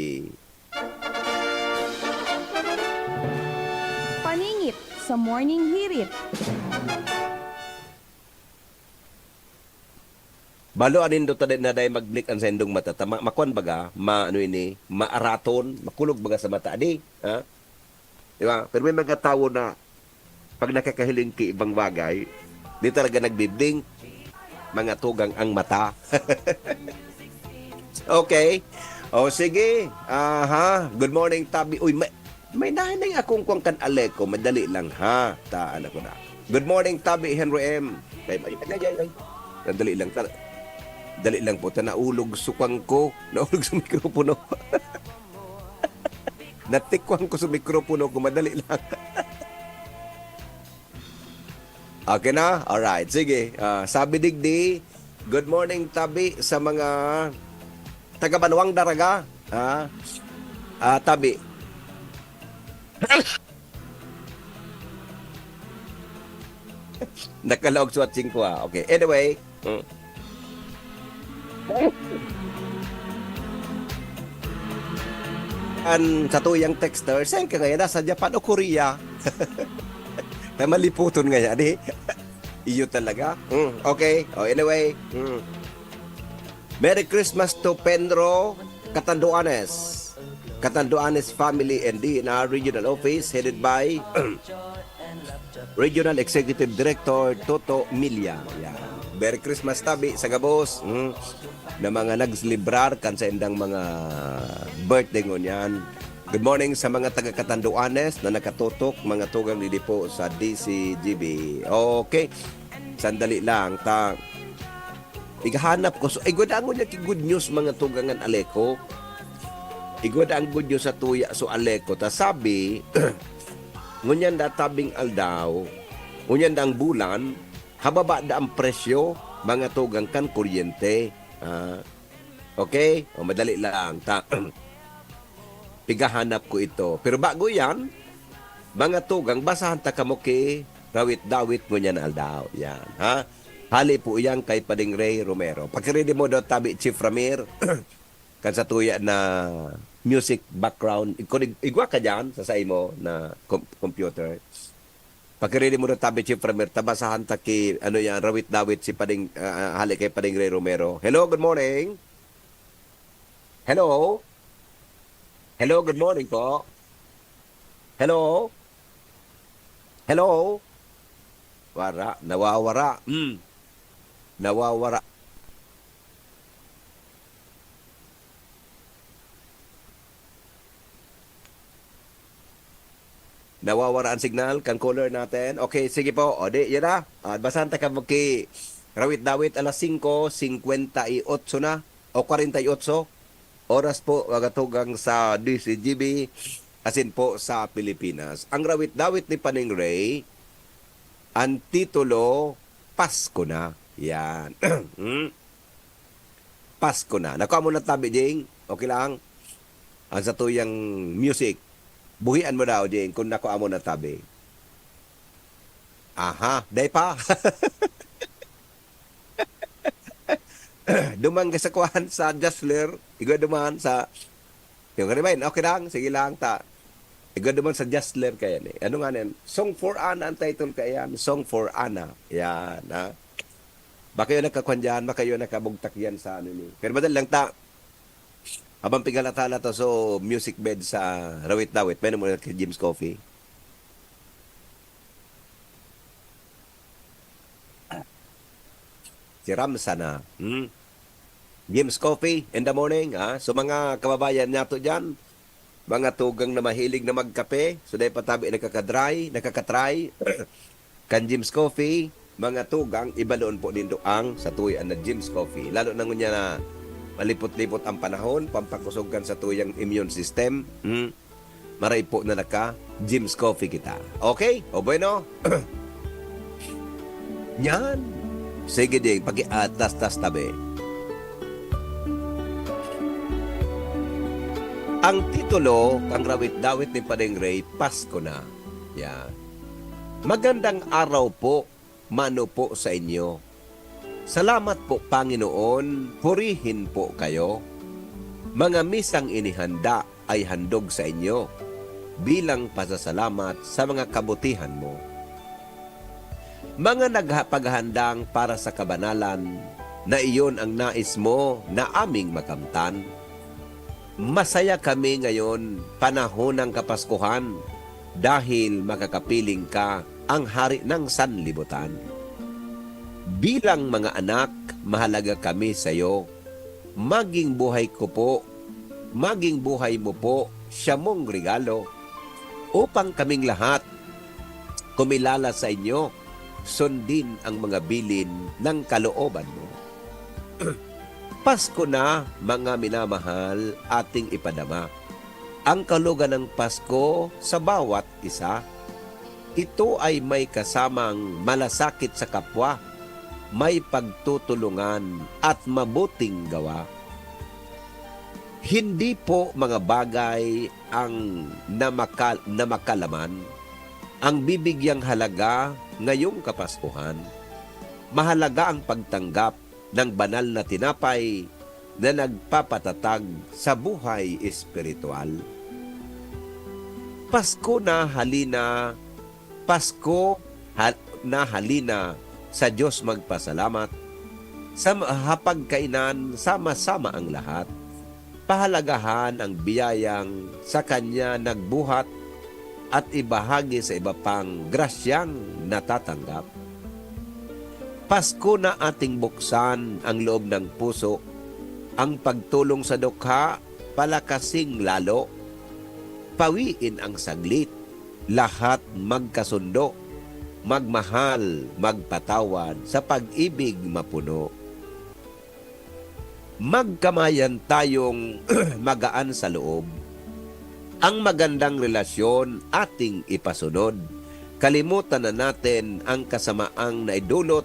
Paningit sa Morning Hirit. Balo, anindo ta na day mag-blink an saindong mata. Tama, makuan baga, ma-, ano ini, maaraton, makulog baga sa mata. Adi, ha? Di ba? Pero may mga tawo na pag nakakahiling ki ibang bagay, di talaga nagbi-blink. Mga tugang ang mata. Okay. O, sige. Aha. Good morning, Tabi. Uy, may, may nahinay akong kuwan kan Aleco. Madali lang, ha? Ta, ano ko na. Good morning, Tabi, Henry M. Kay, ay, ay, ay, ay, ay. Dali lang, ta, dali lang po. Ta, naulog sa kuwan ko. Naulog sa mikropono. Natikwan ko sa mikropono ko. Madali lang. Okay na? Alright. Sige. Ah, sabi digdi, "Good morning, Tabi, sa mga taga Banwang Daraga." Ha? Ah, Tabi. Nakalaog sa watching ko, ah. Okay. Anyway. Mm. An satuyang texter, "Saan ka ngayon? Nasa Japan o Korea?" Tayo maliputon ngayon, eh. Iyo talaga. Mm, okay. O, anyway. Mm. Merry Christmas to Penro Catanduanes. Catanduanes family and D N R Regional Office headed by Regional Executive Director Toto Milla. Yan. Merry Christmas, Tabi, sa gabos. Mm. Na mga nagselebrar kan saindang mga birthday ngunyan. Good morning sa mga taga Catanduanes na nakatutok, mga tugang didi po sa D C G B. Okay. Sandali lang, ta. Igahanap ko. So, igwa daan ngunyan ki good news, mga tugang, an Aleco. Igwa daan good news sa tuya, so Aleco. Ta sabi, ngunyan da tabing aldaw, ngunyan da ang bulan, hababa da ang presyo, mga tugang, kan kuryente. Ah, okay? O, madali lang. Ta, igahanap ko ito. Pero bago yan, mga tugang, basahan ta kamo ki Rawit-Dawit ngunyan na aldaw. Yan, ha? Hali po yan kay Pading Ray Romero. Pakiridi mo daw, Tabi, Chief Ramir, kan sa tuya na music background. Kung ig-, igwa ka dyan, sa saimo na com-, computer. Pakiridi mo daw, Tabi, Chief Ramir, ta basahan ta ki, ano yan, Rawit-Dawit si Pading, ah, ah, hali kay Pading Ray Romero. Hello, good morning. Hello? Hello, good morning po. Hello? Hello? Wara, nawawara. Hmm. Nawawara. Nawawara ang signal kan caller natin. Okay, sige po. O, di, yan na. Ah, basahan ta kamo ki Rawit-Dawit, alas singko singkwenta y otso na, o kwarenta y otso. Oras po, mga tugang, sa D C G B, asin po sa Pilipinas. Ang Rawit-Dawit ni Pading Ray, ang titulo, Pasko Na. Yan. Hmm. Pasko Na. Nakua mo na, Tabi, Jing? Okay lang? Ang satuyang music. Buhian mo daw, Jing, kung nakua mo na, Tabi. Aha, dai pa. Duman ka sa kuwan, sa Jasler. Igwa duman sa, yung Remind, okay lang, sige lang, ta. Igwa duman sa Jasler kaya ni. Ano nga yan? Song for Ana ang title kaya yan. Song for Ana. Yan, ha? Baka yun nagkakuan dyan, baka yun nakabugtak yan sa ano ni. Pero madali lang, ta. Habang pigala-tala to, so, music bed sa Rawit-Dawit, pwede mo na kay Jim's Coffee. Si Ramsa na. Hmm? Jim's Coffee in the morning, ha? So, mga kababayan nato dyan, mga tugang na mahilig na magkape, so dahil patabi nakakadry, nakakatry, kan Jim's Coffee, mga tugang, ibaloon po nindo ang sa tuyan na Jim's Coffee. Lalo na ngunya na malipot-lipot ang panahon, pampakusog kan sa tuyang immune system. Hmm? Maray po na naka Jim's Coffee kita. Okay? O bueno? Yan. Sige, Jing, pakiatas-tas tabi. Ang titulo kan Rawit-Dawit ni Padeng Ray, Pasko Na. Yan. Magandang araw po, mano po sa inyo. Salamat po, Panginoon, purihin po kayo. Mga misang inihanda ay handog sa inyo bilang pasasalamat sa mga kabutihan mo. Mga nagha-, paghahandang para sa kabanalan na iyon ang nais mo na aming makamtan. Masaya kami ngayon, panahon ng Kapaskuhan, dahil makakapiling ka, ang Hari ng Sanlibutan. Bilang mga anak, mahalaga kami sa iyo. Maging buhay ko po maging buhay mo po siya mong regalo, upang kaming lahat kumilala sa inyo, sundin ang mga bilin ng kalooban mo. Pasko na, mga minamahal, ating ipadama ang kalugan ng Pasko sa bawat isa. Ito ay may kasamang malasakit sa kapwa, may pagtutulungan at mabuting gawa. Hindi po mga bagay ang namaka-, namakalaman ang bibigyang halaga ngayong Kapaskuhan. Mahalaga ang pagtanggap ng banal na tinapay na nagpapatatag sa buhay espiritual. Pasko na halina, Pasko ha-, na halina sa Diyos magpasalamat. Sa ma-, ha pagkainan, sama-sama ang lahat. Pahalagahan ang biyayang sa Kanya nagbuhat at ibahagi sa iba pang grasyang natatanggap. Pasko na ating buksan ang loob ng puso, ang pagtulong sa dukha, palakasing lalo. Pawiin ang saglit, lahat magkasundo, magmahal, magpatawad, sa pag-ibig mapuno. Magkamayan tayong magaan sa loob. Ang magandang relasyon ating ipasunod. Kalimutan na natin ang kasamaang naidulot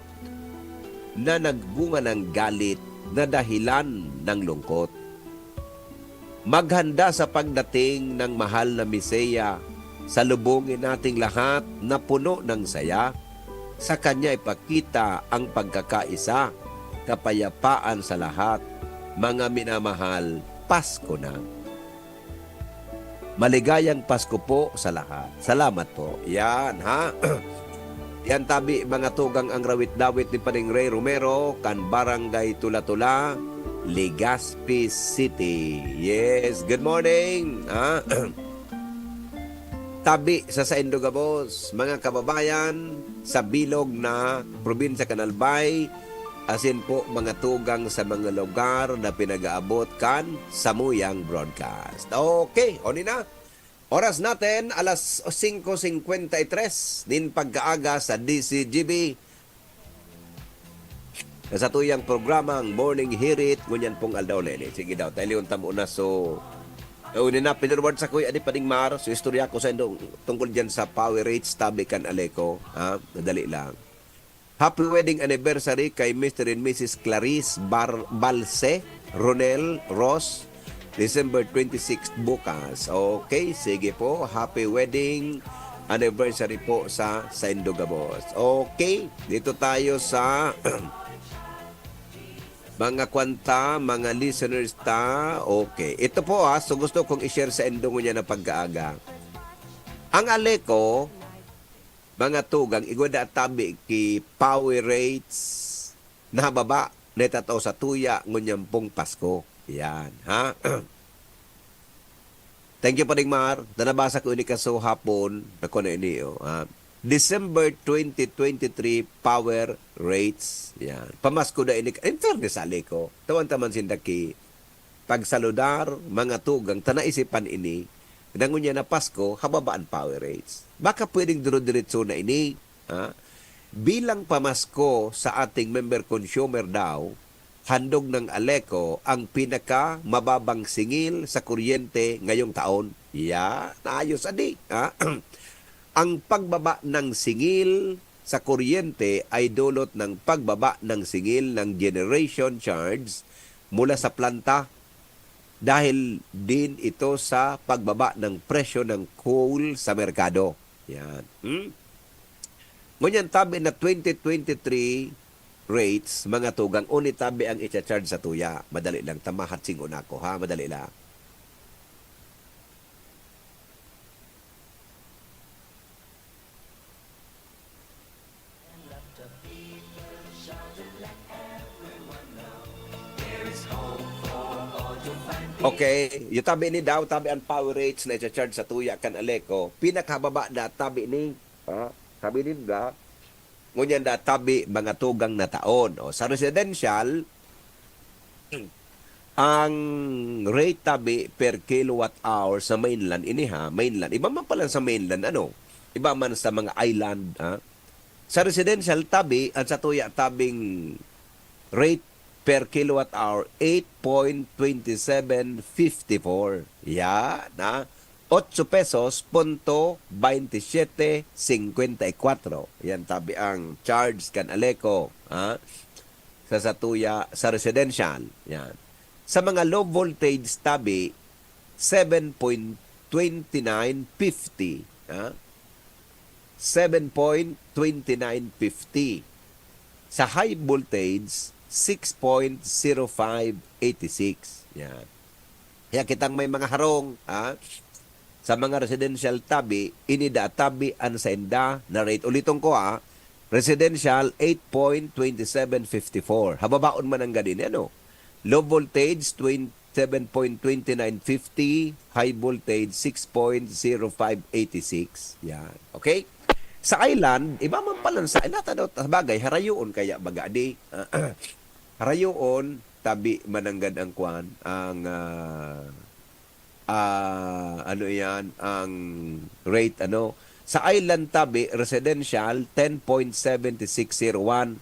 na nagbunga ng galit na dahilan ng lungkot. Maghanda sa pagdating ng mahal na Mesiya. Salubungin nating lahat na puno ng saya. Sa Kanya ipakita ang pagkakaisa, kapayapaan sa lahat. Mga minamahal, Pasko na. Maligayang Pasko po sa lahat. Salamat po. Yan, ha? Yan tabi, mga tugang, ang rawit-dawit ni Pading Ray Romero, kan Barangay Tula-Tula, Legazpi City. Yes, good morning, ha? Tabi sa saindo gabos, mga kababayan, sa bilog na probinsya kan Albay, asin po mga tugang sa mga lugar na pinag-aabot kan samuyang broadcast. Okay, oni na. Oras natin, alas singko singkwenta y tres nin pagkaaga sa D C G B. Sa tuyang programang Morning Hirit, ngunyan pong aldaw na ini. Sige daw, tayo liyon tamo na. So, oh, ini na, pinurward sa kuya, di pa ding mar. So, istorya ko sa indo tungkol dyan sa power rates, tabi kan Aleco. Ha? Madali lang. Happy wedding anniversary kay Mister and Missus Clarice Bar-, Balse, Ronel, Ross, December twenty-six bukas. Okay, sige po. Happy wedding anniversary po sa saindo gabos. Okay, dito tayo sa mga kwanta, mga listeners ta. Okay. Ito po, ah, so gusto kong i-share saindo ngunyan na pagkaaga. Ang Aleco, mga tugang, igwa da tabi ki power rates na baba na itatao sa tuya ngunyan pong Pasko. Yan, ha? Thank you, Pading Mar. Na nabasa ko ini kaso hapon. Ako na ini, oh, ha? December twenty twenty-three power rates. Yan. Pamasko da ini. In fairness, sa Aleco, tawan taman sinda ki pagsaludar, mga tugang, ta naisipan ini, na ngunyan na Pasko, hababa an power rates. Baka pwedeng dire-diretso na ini, ha? Bilang pamasko sa ating member consumer daw, handog ng Aleco ang pinakamababang singil sa kuryente ngayong taon. Ya, naayos adi, ha? Ang pagbaba ng singil sa kuryente ay dulot ng pagbaba ng singil ng generation charge mula sa planta dahil din ito sa pagbaba ng presyo ng coal sa merkado. Yan. Hmm? Ngunyan tabi na twenty twenty-three rates, mga tugang, uni tabi ang icha-charge sa tuya. Madali lang, tamahat singon ako, ha? Madali lang. Okay, yung tabi ni daw, tabi ang power rates na icha-charge sa tuya kan Aleco, pinakababa na tabi ni, ha? Tabi ninda, ngunyan na tabi mga tugang na taon. O, sa residential, Ang rate tabi per kilowatt hour sa mainland, ini ha, mainland. Iba man pala sa mainland, ano? Iba man sa mga island, ha? Sa residential tabi, ang satuya tabing rate per kilowatt hour, eight point twenty seven fifty four. Yan, ha? Ocho pesos punto veintisiete cincuenta y cuatro. Yan tabi ang charge kan Aleco, ha? Sa satuya, sa residential. Yan. Sa mga low voltage tabi, seven point twenty nine fifty, ha? Seven point twenty nine fifty. Sa high voltage, six point zero five eighty six. Yan. Kaya kitang may mga harong, ha? Sa mga residential tabi, ini da tabi an sainda na rate. Uliton ko, ha, residential, eight point twenty seven fifty four. Hababaon man ang gani ni ano? Low voltage, twen-, seven point twenty nine fifty. High voltage, six point zero five eighty six. Yan. Okay? Sa island, iba man pala sa, eh, nata daw, sa bagay, harayoon kaya baga, di? Harayoon, tabi mananggad ang kwan, ang, ah, ah, ano iyan, ang rate, ano? Sa island tabi, residential, ten point seven six zero one.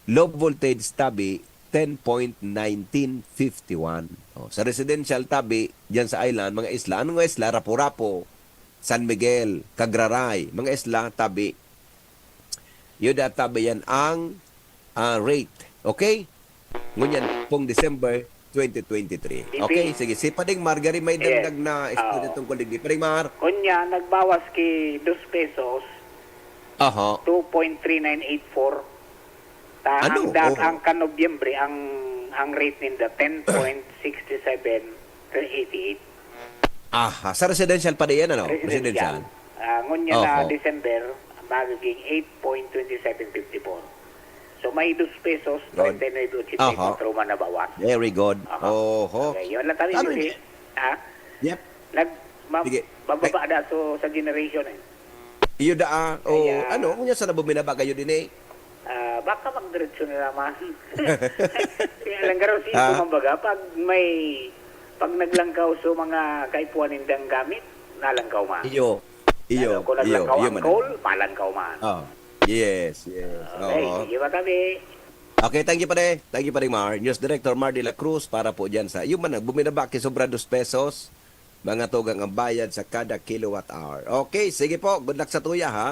Low voltage tabi, ten point nineteen fifty one. Oh, sa residential tabi, diyan sa island, mga isla. Anong isla? Rapu-Rapu, San Miguel, Cagraray, mga isla, tabi. Yuda, tabi yan ang, ah, rate. Okay? Ngunyan pong December twenty twenty-three. Bibi. Okay, sige. Si Pading Mar, gari may Yes. dagdag na istorya Oo. tungkol digdi. Pading Mar? Kunya, nagbawas ki dos pesos, Aha. two point three nine eight four. Ta-, Ano? ang dat-, Oo. ang ka-Nobyembre, ang, ang rate ninda, ten point six seven eight eight. Aha. Sa residential pa diyan, ano? Residential. Residential. Ah, ngunyan na Oho. December, magiging eight point two seven fifty four. So, may dos pesos, Good. treinta y nueve ochenta y cuatro Aha. man na bawas. Very good. Aha. Oho. Okay, yun lang kami, Ano Bibi. yun? Ha? Yep. Nag-, ma-, Sige. Bababa Ay. da so sa generation, eh. Iyo da, ah. O, Kaya ano, ngunyan sa nabubinaba kayo din, eh? Ah, baka magdiretso na lamang. Kaya lang, garo si Ah. kumbaga, pag may, pag naglangkaw so mga kaipuhan nindang gamit, nalangkaw man. Iyo. Iyo. Lalo kung Iyo. naglangkaw Iyo ang man. coal, malangkaw man. Oh. Yes, yes. Okay, Oo. sige, matabi. Okay, thank you, pare. Thank you, pare Mar. News Director Mar de la Cruz para po dyan sa, yung man, buminaba ki sobra dos pesos, mga tugang ang bayad sa kada kilowatt hour. Okay, sige po. Good luck sa tuya, ha?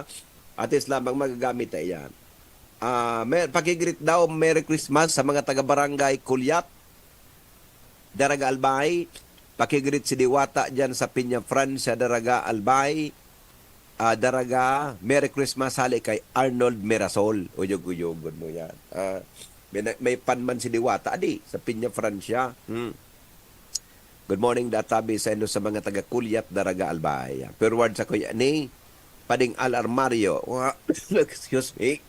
At least lamang magagamit na iyan. Ah, mer-, pakigreet daw, Merry Christmas sa mga taga-barangay Kulyat, Daraga Albay. Pakigreet si Diwata dyan sa Piña Francia, Daraga Albay. Ah, Daraga, Merry Christmas hali kay Arnold Mirasol. Uyog-uyogon mo yan. Ah, may na-, may fan man si Diwata, adi, sa Piña Francia. Hmm. Good morning, Databi, sa inyo sa mga taga Kulyat, Daraga, Albay. Forward sa kuya ni Pading Al Armario. Wa-, excuse me.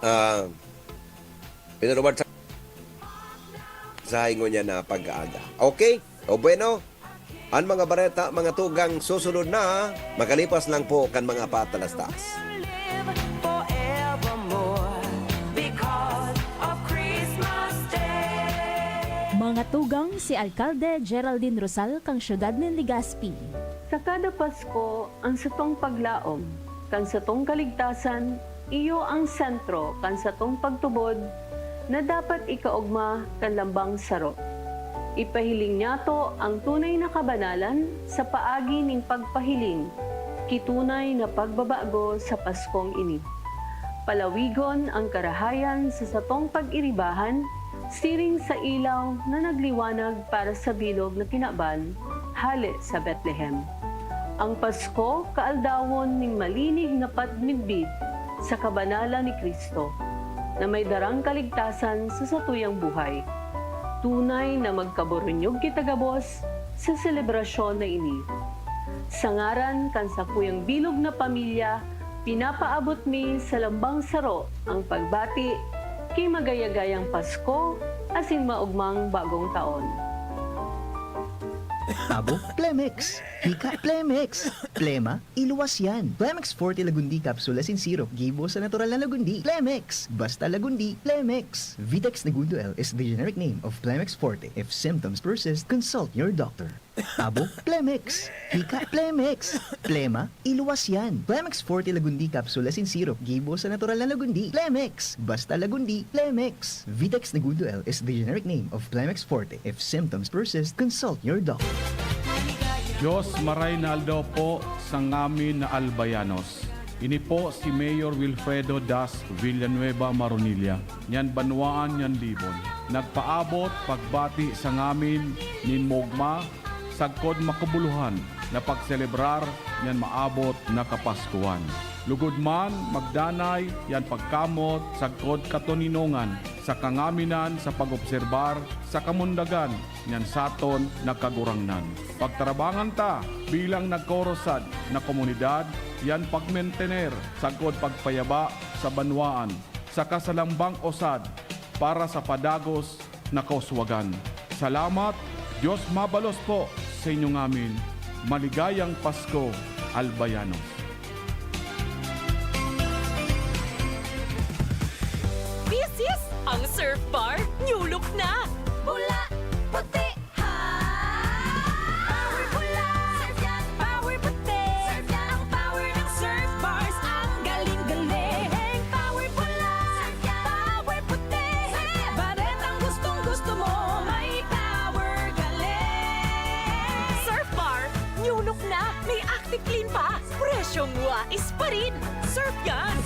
Ah, pinurward sa, sa ingon niya na pag-aaga. Okay? O bueno, ang mga bareta, mga tugang, susunod na, makalipas lang po kan mga patalastas. Mga tugang, si Alkalde Geraldine Rosal kan siyudad nin Legazpi. Sa kada Pasko, an satong paglaom kan satong kaligtasan iyo ang sentro kan satong pagtubod na dapat ikaogma kan lambang saro. Ipahiling niyato ang tunay na kabanalan sa paagi nin pagpahiling ki tunay na pagbabago sa Paskong ini. Palawigon ang karahayan sa satong pag-iribahan siring sa ilaw na nagliwanag para sa bilog na kinaban hale sa Betlehem. Ang Pasko, kaaldawon nin malinig na pagmidbid sa kabanalan ni Cristo, na may darang kaligtasan sa satuyang buhay. Tunay na magkaburunyog kita gabos sa selebrasyon na ini. Sa ngaran kan sakuyang bilog na pamilya, pinapaabot mi sa lambang saro ang pagbati ki magayagayang Pasko asin maogmang Bagong Taon. Abo, Plemex. Hika, Plemex. Plema, iluwas yan. Plemex Forte Lagundi Capsule Asin Syrup, gibo sa natural na Lagundi. Plemex. Basta Lagundi, Plemex. Vitex Negundo L is the generic name of Plemex Forte. If symptoms persist, consult your doctor. Abo, Plemex. Hika, Plemex. Plema, iluwas yan. Plemex Forte Lagundi Capsule Asin Syrup, gibo sa natural na Lagundi. Plemex. Basta Lagundi, Plemex. Vitex Negundo L is the generic name of Plemex Forte. If symptoms persist, consult your doctor. Diyos, maray na aldaw po sa ngamin na Albayanos. Ini po si Mayor Wilfredo Das Villanueva Maronilla, nyan banwaan nyan Libon. Nagpaabot pagbati sa ngamin nin mogma, sagkod makabuluhan na pagselebrar nyan maabot na Kapaskuhan. Lugod man, magdanay yan pagkamot sagkod katoninongan sa kangaminan sa pag-obserbar sa kamundagan nyan saton na Kagurangnan. Pagtarabangan ta bilang nagkorosad na komunidad yan pagmentener sagkod pagpayaba sa banwaan saka sa lambang usad para sa padagos na kauswagan. Salamat, Diyos mabalos po sa inyo ngamin. Maligayang Pasko, Albayanos. This is ang Surf Bar New Look na! Pula, puti, ha! Power pula! Surf yan! Power puti! Surf yan! Ang power ng Surf Bars, ang galing-galing! Power pula! Surf yan! Power puti! Surf yan! Baretang gustong-gusto mo, may power galing! Surf Bar New Look na! May Active Clean pa! Presyong wais pa rin! Surf yan!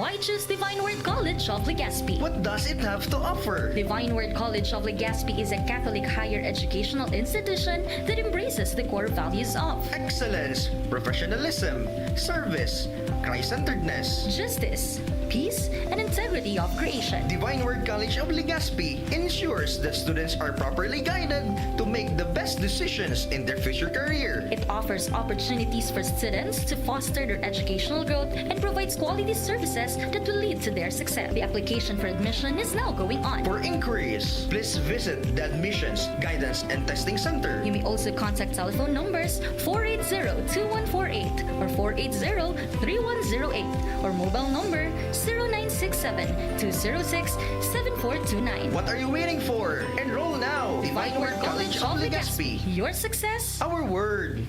Why choose Divine Word College of Legazpi? What does it have to offer? Divine Word College of Legazpi is a Catholic higher educational institution that embraces the core values of Excellence, professionalism, service, Christ-centeredness. Justice, peace, and integrity of creation. Divine Word College of Legazpi ensures that students are properly guided to make the best decisions in their future career. It offers opportunities for students to foster their educational growth and provides quality services that will lead to their success. The application for admission is now going on. For inquiries, please visit the Admissions, Guidance, and Testing Center. You may also contact telephone numbers four eight zero two one four eight or four eight zero three one zero eight or mobile number zero nine six seven two zero six seven four two nine. What are you waiting for? Enroll now! Divine Word College of Legazpi. Your success. Our Word.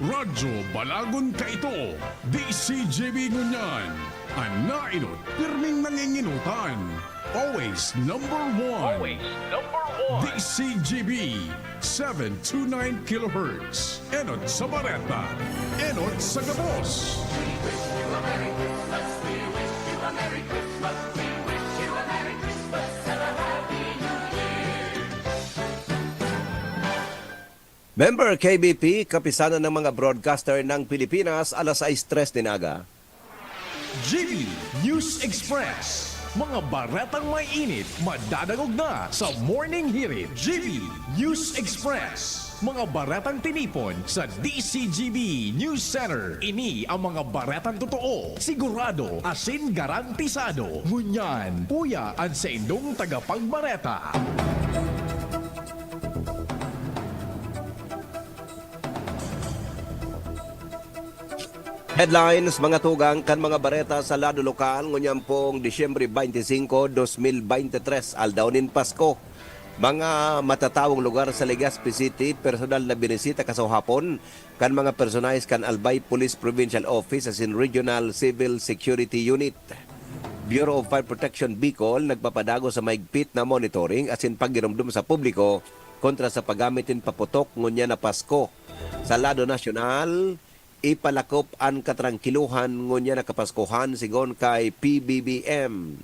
Radyo Balagon Kaito, D C G B ngunyan. An naenot, pirming nangingenotan. Always number one. Always number one. D C G B, seven two nine kilohertz. Enot sa bareta, enot sa gabos. Member K B P, Kapisanan ng mga Broadcaster ng Pilipinas, alas sais tres din aga. G B News Express. Mga baretang may init, madadangog na sa Morning Hirit. G B News Express. Mga baretang tinipon sa D C G B News Center. Ini ang mga baretang totoo, sigurado, asin garantisado. Ngunyan, puya an saindong tagapagbareta. Headlines, mga tugang kan mga bareta sa lado lokal, ngunyan pong Disyembre twenty-five, twenty twenty-three, aldaw nin Pasko. Mga matatawong lugar sa Legazpi City, personal na binisita kasuhapon kan mga personahes kan Albay Police Provincial Office asin Regional Civil Security Unit. Bureau of Fire Protection Bicol nagpapadago sa mahigpit na monitoring asin paghiromdom sa publiko kontra sa paggamit nin paputok ngunyan na Pasko. Sa lado nasyonal, ipalakop an katrangkilohan ngunyan na Kapaskuhan, sigon kay P B B M.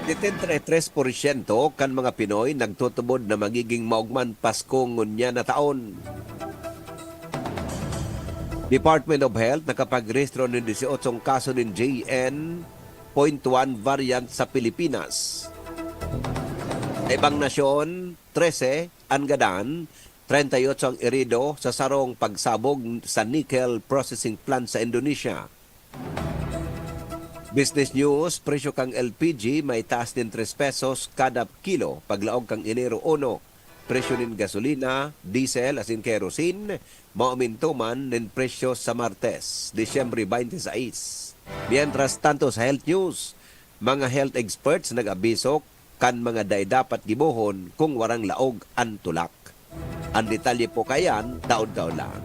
Setenta y tres porsyento kan mga Pinoy nagtutubod na magiging maogman Pasko ngunyan na taon. Department of Health nakapagrehistro nin dieciocho kaso nin J N point one variant sa Pilipinas. Sa ibang nasyon, trese an gadan, treinta y ocho ang herido sa sarong pagsabog sa nickel processing plant sa Indonesia. Business News, presyo kan L P G maitaas nin tres pesos kada kilo paglaog kan Enero uno. Presyo nin gasolina, diesel asin kerosene, maominto man nin presyo sa Martes, Disyembre twenty-six. Mientras tanto, sa health news, mga health experts nag-abiso kan mga dai dapat gibohon kung warang laog an tulak. An detalye po kaiyan, taon-taon lang.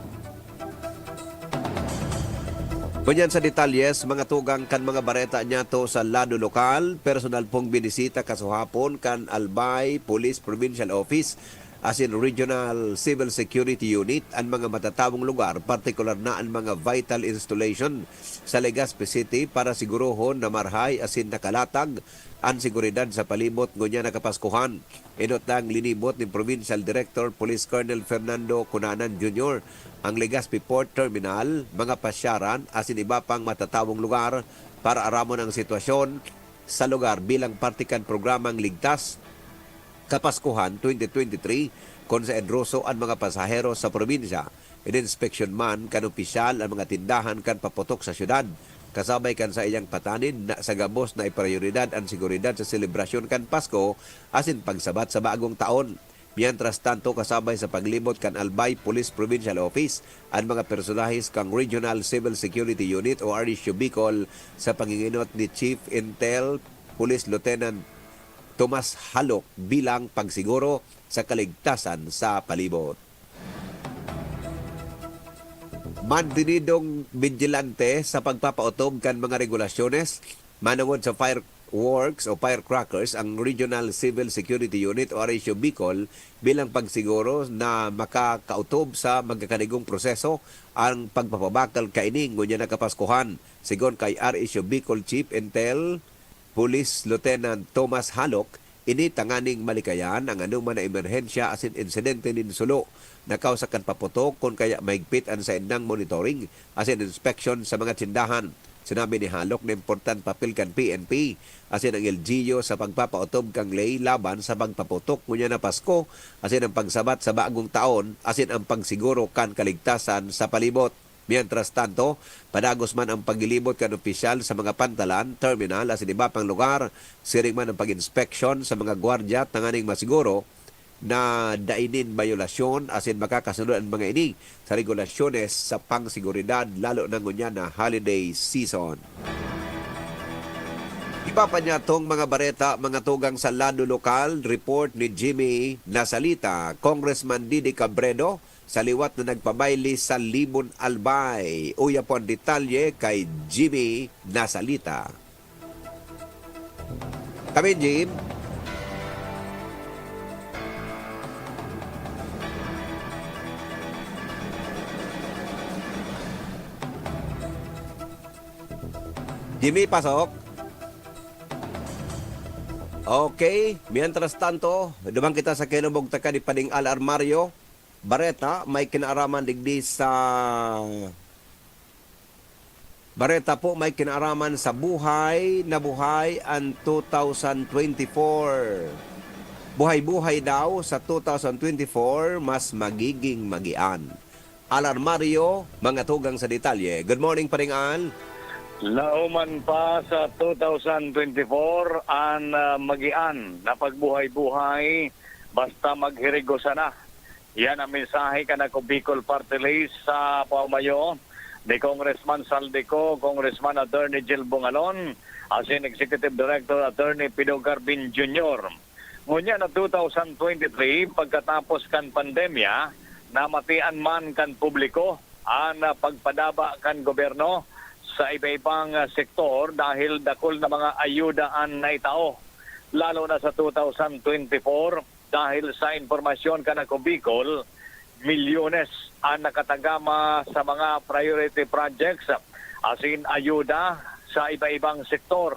Ngunyan sa detalyes, mga tugang kan mga bareta niyato sa lado lokal, personal pong binisita kasuhapon kan Albay Police Provincial Office asin Regional Civil Security Unit an mga matatawong lugar, partikular na an mga vital installation sa Legazpi City para sigurohon na marhay asin nakalatag an seguridad sa palibot ngunyan na Kapaskuhan. Enot lang linibot ni Provincial Director Police Colonel Fernando Cunanan Junior ang Legazpi Port Terminal, mga pasyaran asin iba pang matatawong lugar para aramon ang sitwasyon sa lugar bilang parte kan programang Ligtas Kapaskuhan twenty twenty-three, kun sa enroso an mga pasahero sa probinsya. Ininspeksyon man kan opisyal ang mga tindahan kan paputok sa syudad, kasabay kan saiyang patanin na sa gabos na iprioridad an seguridad sa selebrasyon kan Pasko asin pagsabat sa bagong taon. Mientras tanto, kasabay sa paglibot kan Albay Police Provincial Office, an mga personahes kan Regional Civil Security Unit o R S U Bicol sa panginginot ni Chief Intel Police Lieutenant Tomas Halok bilang pagsiguro sa kaligtasan sa palibot. Mantenidong bigilante sa pagpapaotob kan mga regulasyones manongod sa fireworks o firecrackers ang Regional Civil Security Unit o R S U Bicol bilang pagsiguro na makakaotob sa magkakanigong proseso ang pagpapabakal kaini ngunyan na Kapaskuhan. Sigon kay R S U Bicol Chief Intel Police Lieutenant Tomas Halok, ini tanganing malikayan ang anoman na emerhensya asin insidente nin sulo na kausa kan paputok kun kaya mahigpit an saindang monitoring asin inspeksyon sa mga tindahan. Sinabi ni Halok na importante papel kan P N P asin ang L G U sa pagpapaotob kan ley laban sa pagpaputok ngunyan na Pasko asin ang pagsabat sa bagong taon asin ang pagsiguro kan kaligtasan sa palibot. Mientras tanto, padagos man ang paglilibot kan opisyal sa mga pantalan, terminal asin iba pang lugar, siring man ang pag-inspeksyon sa mga gwardya tanganing masiguro na dai nin bayolasyon asin makakasunod an mga ini sa regulasyones sa pangseguridad, lalo na ngunyan na holiday season. Iba pa niya tong mga bareta, mga tugang sa lado lokal, report ni Jimmy Nasalita, Congressman Didi Cabredo, sa liwat na nagpabayle sa Libon Albay. Uya po ang detalye kay Jimmy Nasalita. Kami, Jim. Jimmy, pasok. Okay, mientras tanto, duman kita sa kinubog taka ni Pading Al Armario. Bareta, may kinaaraman digdi sa Bareta po, may kinaaraman sa buhay na buhay an two thousand twenty-four. Buhay-buhay daw sa two thousand twenty-four, mas magiging magian. Al Armario, mga tugang sa detalye. Good morning, Paring Al. Lauman pa sa two thousand twenty-four, an, ah, magian na pagbuhay-buhay, basta maghirigo sana. Yan ang mensahe kan Ako Bicol Party List sa pamayo ni Congressman Zaldy Co, Congressman Attorney Jel Bongalon, asin Executive Director Attorney Pido Garbin Junior. Ngunyan na two thousand twenty-three, pagkatapos kan pandemya, namatian man kan publiko an, ah, pagpadaba kan gobyerno sa iba-ibang, ah, sektor dahil dakul na mga ayuda an naitao, lalo na sa two thousand twenty-four. Dahil sa impormasyon kan Ako Bicol, milyones an nakatagama sa mga priority projects, asin ayuda sa iba-ibang sektor.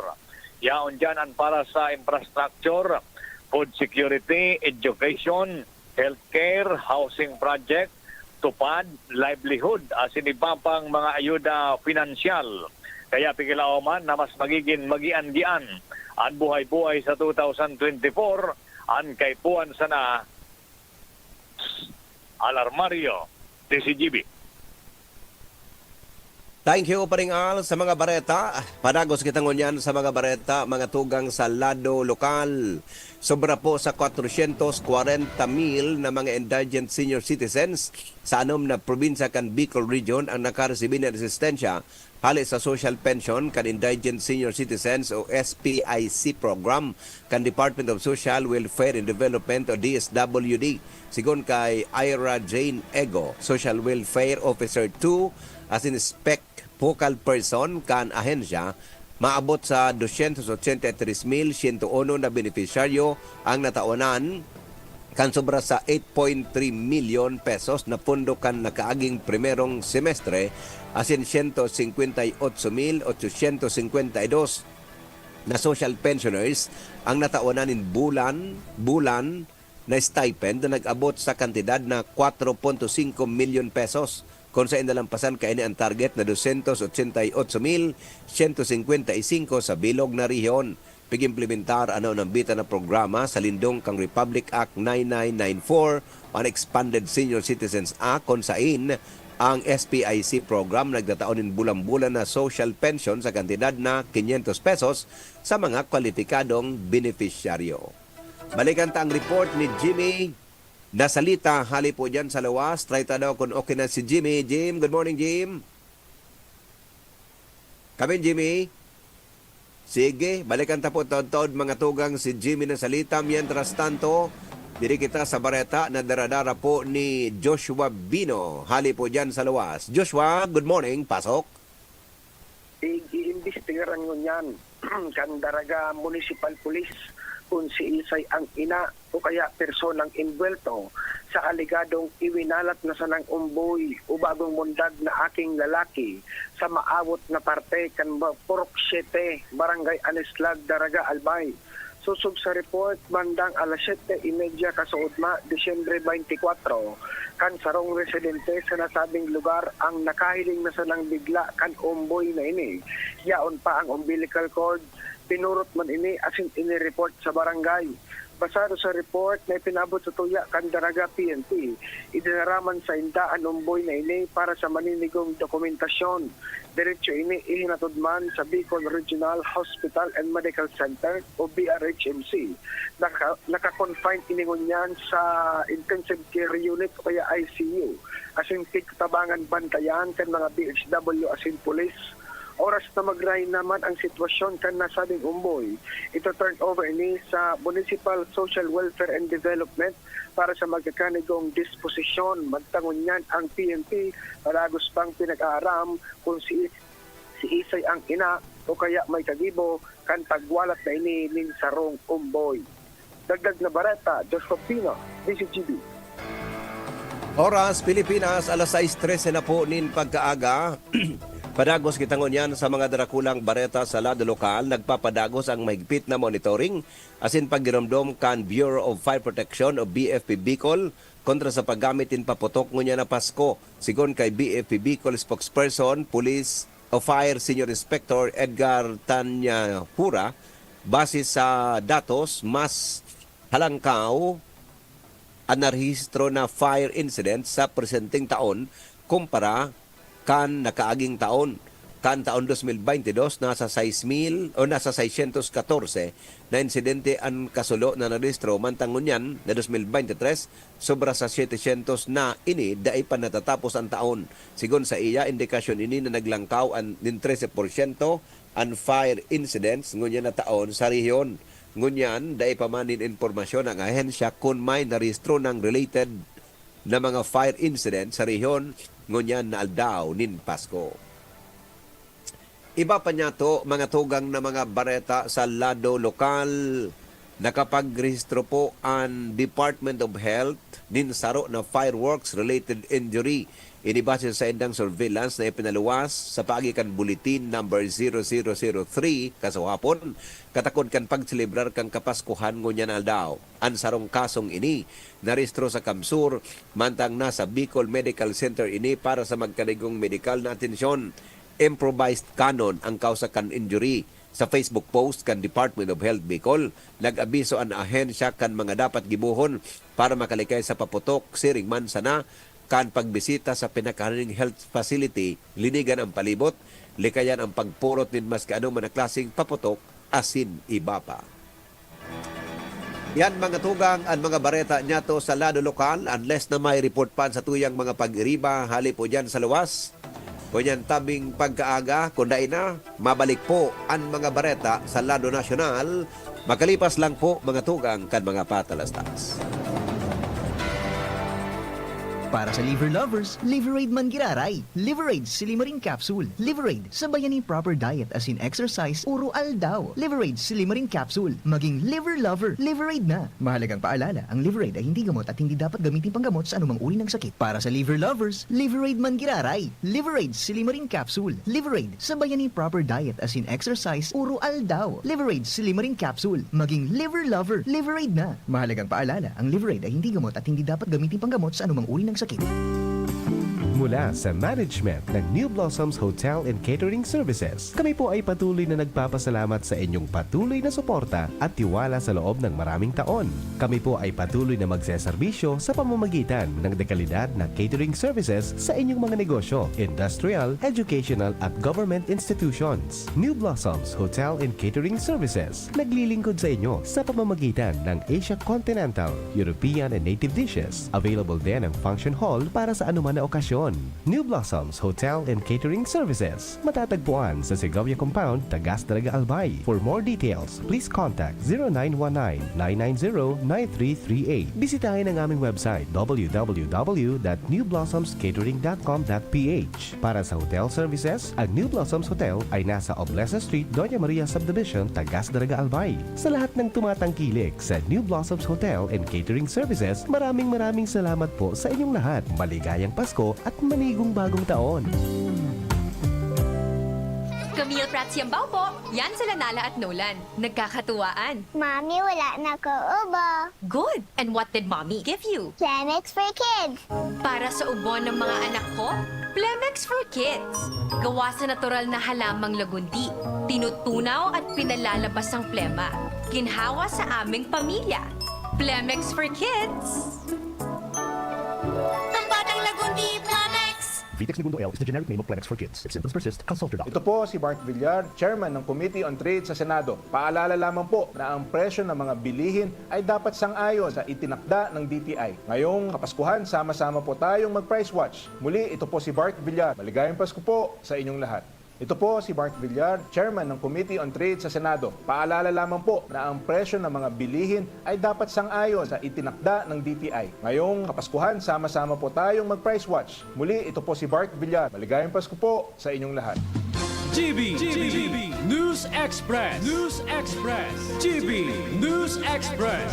Yaon diyan an para sa infrastructure, food security, education, healthcare, housing project, TUPAD, livelihood, asin iba pang mga ayuda pinansyal. Kaya pikilao man na mas magiging magian-gian an buhay-buhay sa two thousand twenty-four, an kaipuhan sana. Al Armario, D Z G B. Thank you, Paring Al, sa mga bareta. Padagos kita ngunyan sa mga bareta, mga tugang sa lado lokal. Sobra po sa kwatrosyentos kwarenta mil na mga indigent senior citizens sa anom na probinsya kan Bicol Region ang nakaresibi nin asistensya hale sa social pension kan Indigent Senior Citizens o S P I C program kan Department of Social Welfare and Development o D S W D. Sigon kay Ira Jane Ego, Social Welfare Officer two, asin spec focal person kan ahensya, maabot sa dosyentos otsenta y tres mil siyento uno na benepisyaryo ang natawanan kan sobra sa eight point three milyon pesos na pondo kan nakaaging primerong semestre, asin siyento singkwenta y otso mil otsosyentos singkwenta y dos na social pensioners ang natawanan nin bulan, bulan na stipend na nag-abot sa kantidad na kwatro punto singko milyon pesos, kun saen nalampasan kaini an target na dosyentos otsenta y otso mil siyento singkwenta y singko sa bilog na rehiyon. Pig-implementar an naunambitan na programa sa lindong kan Republic Act nine nine nine four o an Expanded Senior Citizens Act, kun saen ang S P I C program nagtatao nin bulan-bulan na social pension sa kantidad na kinyentos pesos sa mga kwalipikadong benepisyaryo. Balikan ta ang report ni Jimmy Nasalita, hali po dyan sa luwas. Try ta daw kung okay na si Jimmy. Jim, good morning, Jim. Kami, Jimmy. Sige, balikan ta po taod-taod, mga tugang, si Jimmy Nasalita. Mientras tanto, diri kita sa bareta na daradara po ni Joshua Bino. Hali po dyan sa luwas. Joshua, good morning. Pasok. Ig-iimbestigaran ngunyan kan Daraga Municipal Police kung siisay ang ina o kaya personang imbwelto sa alegadong iwinalat na sanang umboy o bagong mundag na aking lalaki sa maawot na parte kan Ba-, Purok Siete, Barangay Anislag, Daraga, Albay. Sosog sa report, bandang alas siyete y media kasoodma, Disyembre twenty-four, kan sarong residente sa nasabing lugar ang nakahiling na sanang bigla kan umboy na ini. Yaon pa ang umbilical cord, pinurot man ini asin inireport sa barangay. Basado sa report na ipinabot sa tuya kan Daraga P N P, idinara man sa inda an umboy na ini para sa maninigong dokumentasyon. Diretso ini ihinatod man sa Bicol Regional Hospital and Medical Center o B R H M C. Naka-, naka-confine ini ngunyan sa intensive care unit o kaya I C U. Asin pigtatabangan bantayan kan mga B H W asin pulis. Oras na magray naman ang sitwasyon kan nasabing umboy, ito turn over ini sa Municipal Social Welfare and Development para sa magkakanigong disposisyon. Magta ngunyan ang P N P, padagos pang pinag-aaram kung si, siisay ang ina o kaya may kagibo kan pagwalat na ini nin sarong umboy. Dagdag na bareta, Joshua Pino, D Z G B. Oras, Pilipinas, alas sais trese na po nin pagkaaga. Padagos kita ngunyan sa mga darakulang bareta sa lado lokal. Nagpapadagos ang mahigpit na monitoring asin paggiromdom kan Bureau of Fire Protection o B F P Bicol kontra sa paggamit nin paputok ngunyan na Pasko. Sigon kay B F P Bicol spokesperson, Police o Fire Senior Inspector Edgar Tanyahura, base sa datos, mas halangkaw an narehistro na fire incident sa presenteng taon kumpara kan nakaaging taon. Kan taon dos mil baynte dos, nasa sais mil o nasa seiscientos katorse na insidente an kasulo na narehistro, mantang ngunyan na dos mil baynte tres, sobra sa setecientos na ini, dai pa natatapos an taon. Sigon sa iya, indikasyon ini na naglangkaw an, nin trese porsyento an fire incidents ngunyan na taon sa rehiyon. Ngunyan, dai pa man nin impormasyon ang ahensya kun may narehistro nang related na mga fire incident sa rehiyon ngunyan na aldaw nin Pasko. Iba pa niyato, mga tugang na mga bareta sa lado lokal, nakapagrehistro po an Department of Health nin saro na fireworks-related injury. Ini base sa saindang surveillance na ipinaluwas sa paagi kan Bulletin Number zero zero zero three kasuhapon, katakod kan pagselebrar kan Kapaskuhan ngunyan na aldaw. An sarong kasong ini narehistro sa Kamsur, mantang nasa Bicol Medical Center ini para sa magkanigong medikal na atensyon. Improvised cannon ang kausa kan injury. Sa Facebook post kan Department of Health Bicol, nag-abiso an ahensya kan mga dapat gibohon para makalikay sa paputok, siring man sana kan pagbisita sa pinakahaloning health facility, linigan ang palibot, likayan ang pagpurot nin maski anoman na klaseng paputok, asin iba pa. Yan, mga tugang, an mga bareta niyato sa lado lokal, unless na may report pa an satuyang mga pag-iriba hali po diyan sa luwas. Ngunyan tabing pagkaaga, kun dai na, mabalik po an mga bareta sa lado nasyonal, makalipas lang po, mga tugang, kan mga patalastas. Para sa liver lovers, Liverade man giraray. Liverade Silimarin Capsule. Liverade, sabayan nin proper diet asin exercise oro-aldaw. Liverade Silimarin Capsule. Maging liver lover, Liverade na. Mahalagang paalala, ang Liverade ay hindi gamot at hindi dapat gamitin panggamot sa anumang uri ng sakit. Para sa liver lovers, Liverade man giraray. Liverade Silimarin Capsule. Liverade, sabayan nin proper diet asin exercise oro-aldaw. Liverade Silimarin Capsule. Maging liver lover, Liverade na. Mahalagang paalala, ang Liverade ay hindi gamot at hindi dapat gamitin panggamot sa anumang uri ng sakit. Mula sa management ng New Blossoms Hotel and Catering Services, kami po ay patuloy na nagpapasalamat sa inyong patuloy na suporta at tiwala sa loob ng maraming taon. Kami po ay patuloy na magseserbisyo sa pamamagitan ng dekalidad na catering services sa inyong mga negosyo, industrial, educational at government institutions. New Blossoms Hotel and Catering Services, naglilingkod sa inyo sa pamamagitan ng Asia Continental, European and native dishes. Available din ang function hall para sa anuman na okasyon. New Blossoms Hotel and Catering Services, matatagpuan sa Segovia Compound, Tagas Daraga, Albay. For more details, please contact zero nine one nine, nine nine zero, nine three three eight. Bisitahin ang aming website, w w w dot new blossoms catering dot com dot p h. Para sa hotel services, ang New Blossoms Hotel ay nasa Oblesa Street, Doña Maria Subdivision, Tagas Daraga, Albay. Sa lahat ng tumatangkilik sa New Blossoms Hotel and Catering Services, maraming, maraming salamat po sa inyong lahat. Maligayang Pasko at manigong bagong taon! Camille Prats Yambao po. Yan sila Nala at Nolan. Nagkakatuwaan. Mami, wala na akong ubo. Good. And what did Mommy give you? Plemex for Kids. Para sa ubo ng mga anak ko, Plemex for Kids. Gawa sa natural na halamang lagundi. Tinutunaw at pinalalabas ang plema. Ginhawa sa aming pamilya. Plemex for Kids. Ang batang lagundi, Plemex! Vitex Negundo L is the generic name of Plemex for Kids. If symptoms persist, consult your doctor. Ito po si Mark Villar, Chairman ng Committee on Trade sa Senado. Paalala lamang po na ang presyo ng mga bilihin ay dapat sang-ayon sa itinakda ng D T I. Ngayong Kapaskuhan, sama-sama po tayong mag-price watch. Muli, ito po si Mark Villar. Maligayang Pasko po sa inyong lahat. Ito po si Mark Villar, Chairman ng Committee on Trade sa Senado. Paalala lamang po na ang presyo ng mga bilihin ay dapat sang-ayon sa itinakda ng D T I. Ngayong Kapaskuhan, sama-sama po tayong mag-price watch. Muli, ito po si Mark Villar. Maligayang Pasko po sa inyong lahat. G B, G B, News Express, News Express, G B News Express.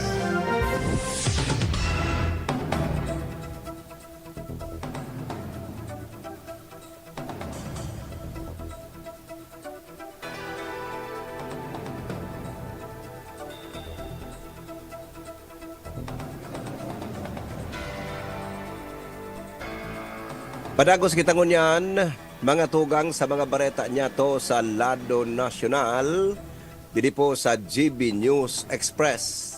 Padagos kita ngunyan, mga tugang, sa mga bareta niyato sa lado nasyonal, didi po sa G B News Express.